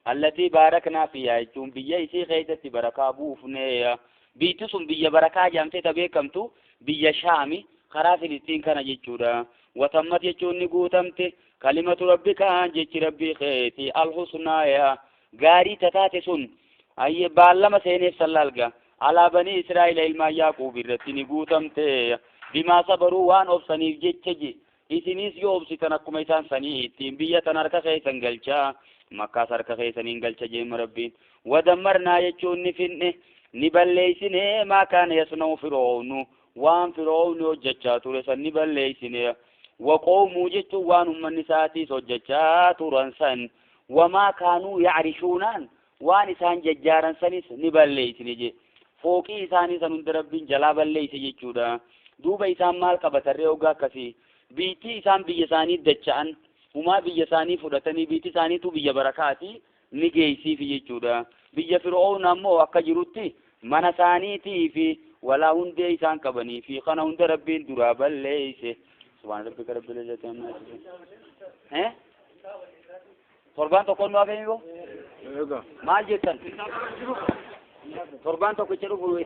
allatii baaraknaa fi jechuun biyya isii keessatti barakaa buufne. Biyyi sun biyya barakaa jedhamtee ta beekamtu biyya Shaami karaa Filistiin kana jechuudha. Watammat jechuun ni guutamte kalimatu rabbika jechi rabbii keeti alhusnaa gaarii tataate sun ayye baallama seeneef sallaalga alaa banii Israa'ila ilmaan Yaaquub irratti ni guutamte bimaa sabaruu waan obsaniif jecha je isinis yoo obsitan akkuma isaan sanii ittiin biyya tan harka keessan galchaa makkaas harka keessaniin galcha jeema rabbiin. Wadammarnaa jechuun ni finne ni balleeysine maa kaana yasna'u fir'aawnu waan fir'aawni hojjechaa ture san ni balleeysine. Waqoomuu jechuun waan ummanni isaatiis hojjechaa turan san wamaa kaanuu yacrishunaan waan isaan jajjaaran sanis ni balleeysine je fooqii isaanii san hunda rabbiin jalaa balleeyse jechuudha. Duuba isaan maal qabatarree hoggaa akkasii biitti isaan biyya isaanii dacha'an humaa biyya isaanii fudhatanii biitti isaaniitu biyya barakaati ni geeysiifi jechuudha. Biyya fir'aawna ammoo akka jirutti mana isaaniitii fi walaa hundee isaan qabanii fi kana hunda rabbiin duraa balleeyse. Subhaana rabbika rabbil izzati amma yasifuun. Torbaan tokko nu hafee miboo? Egaa. Maal jettan? Torbaan tokkicha dhufu.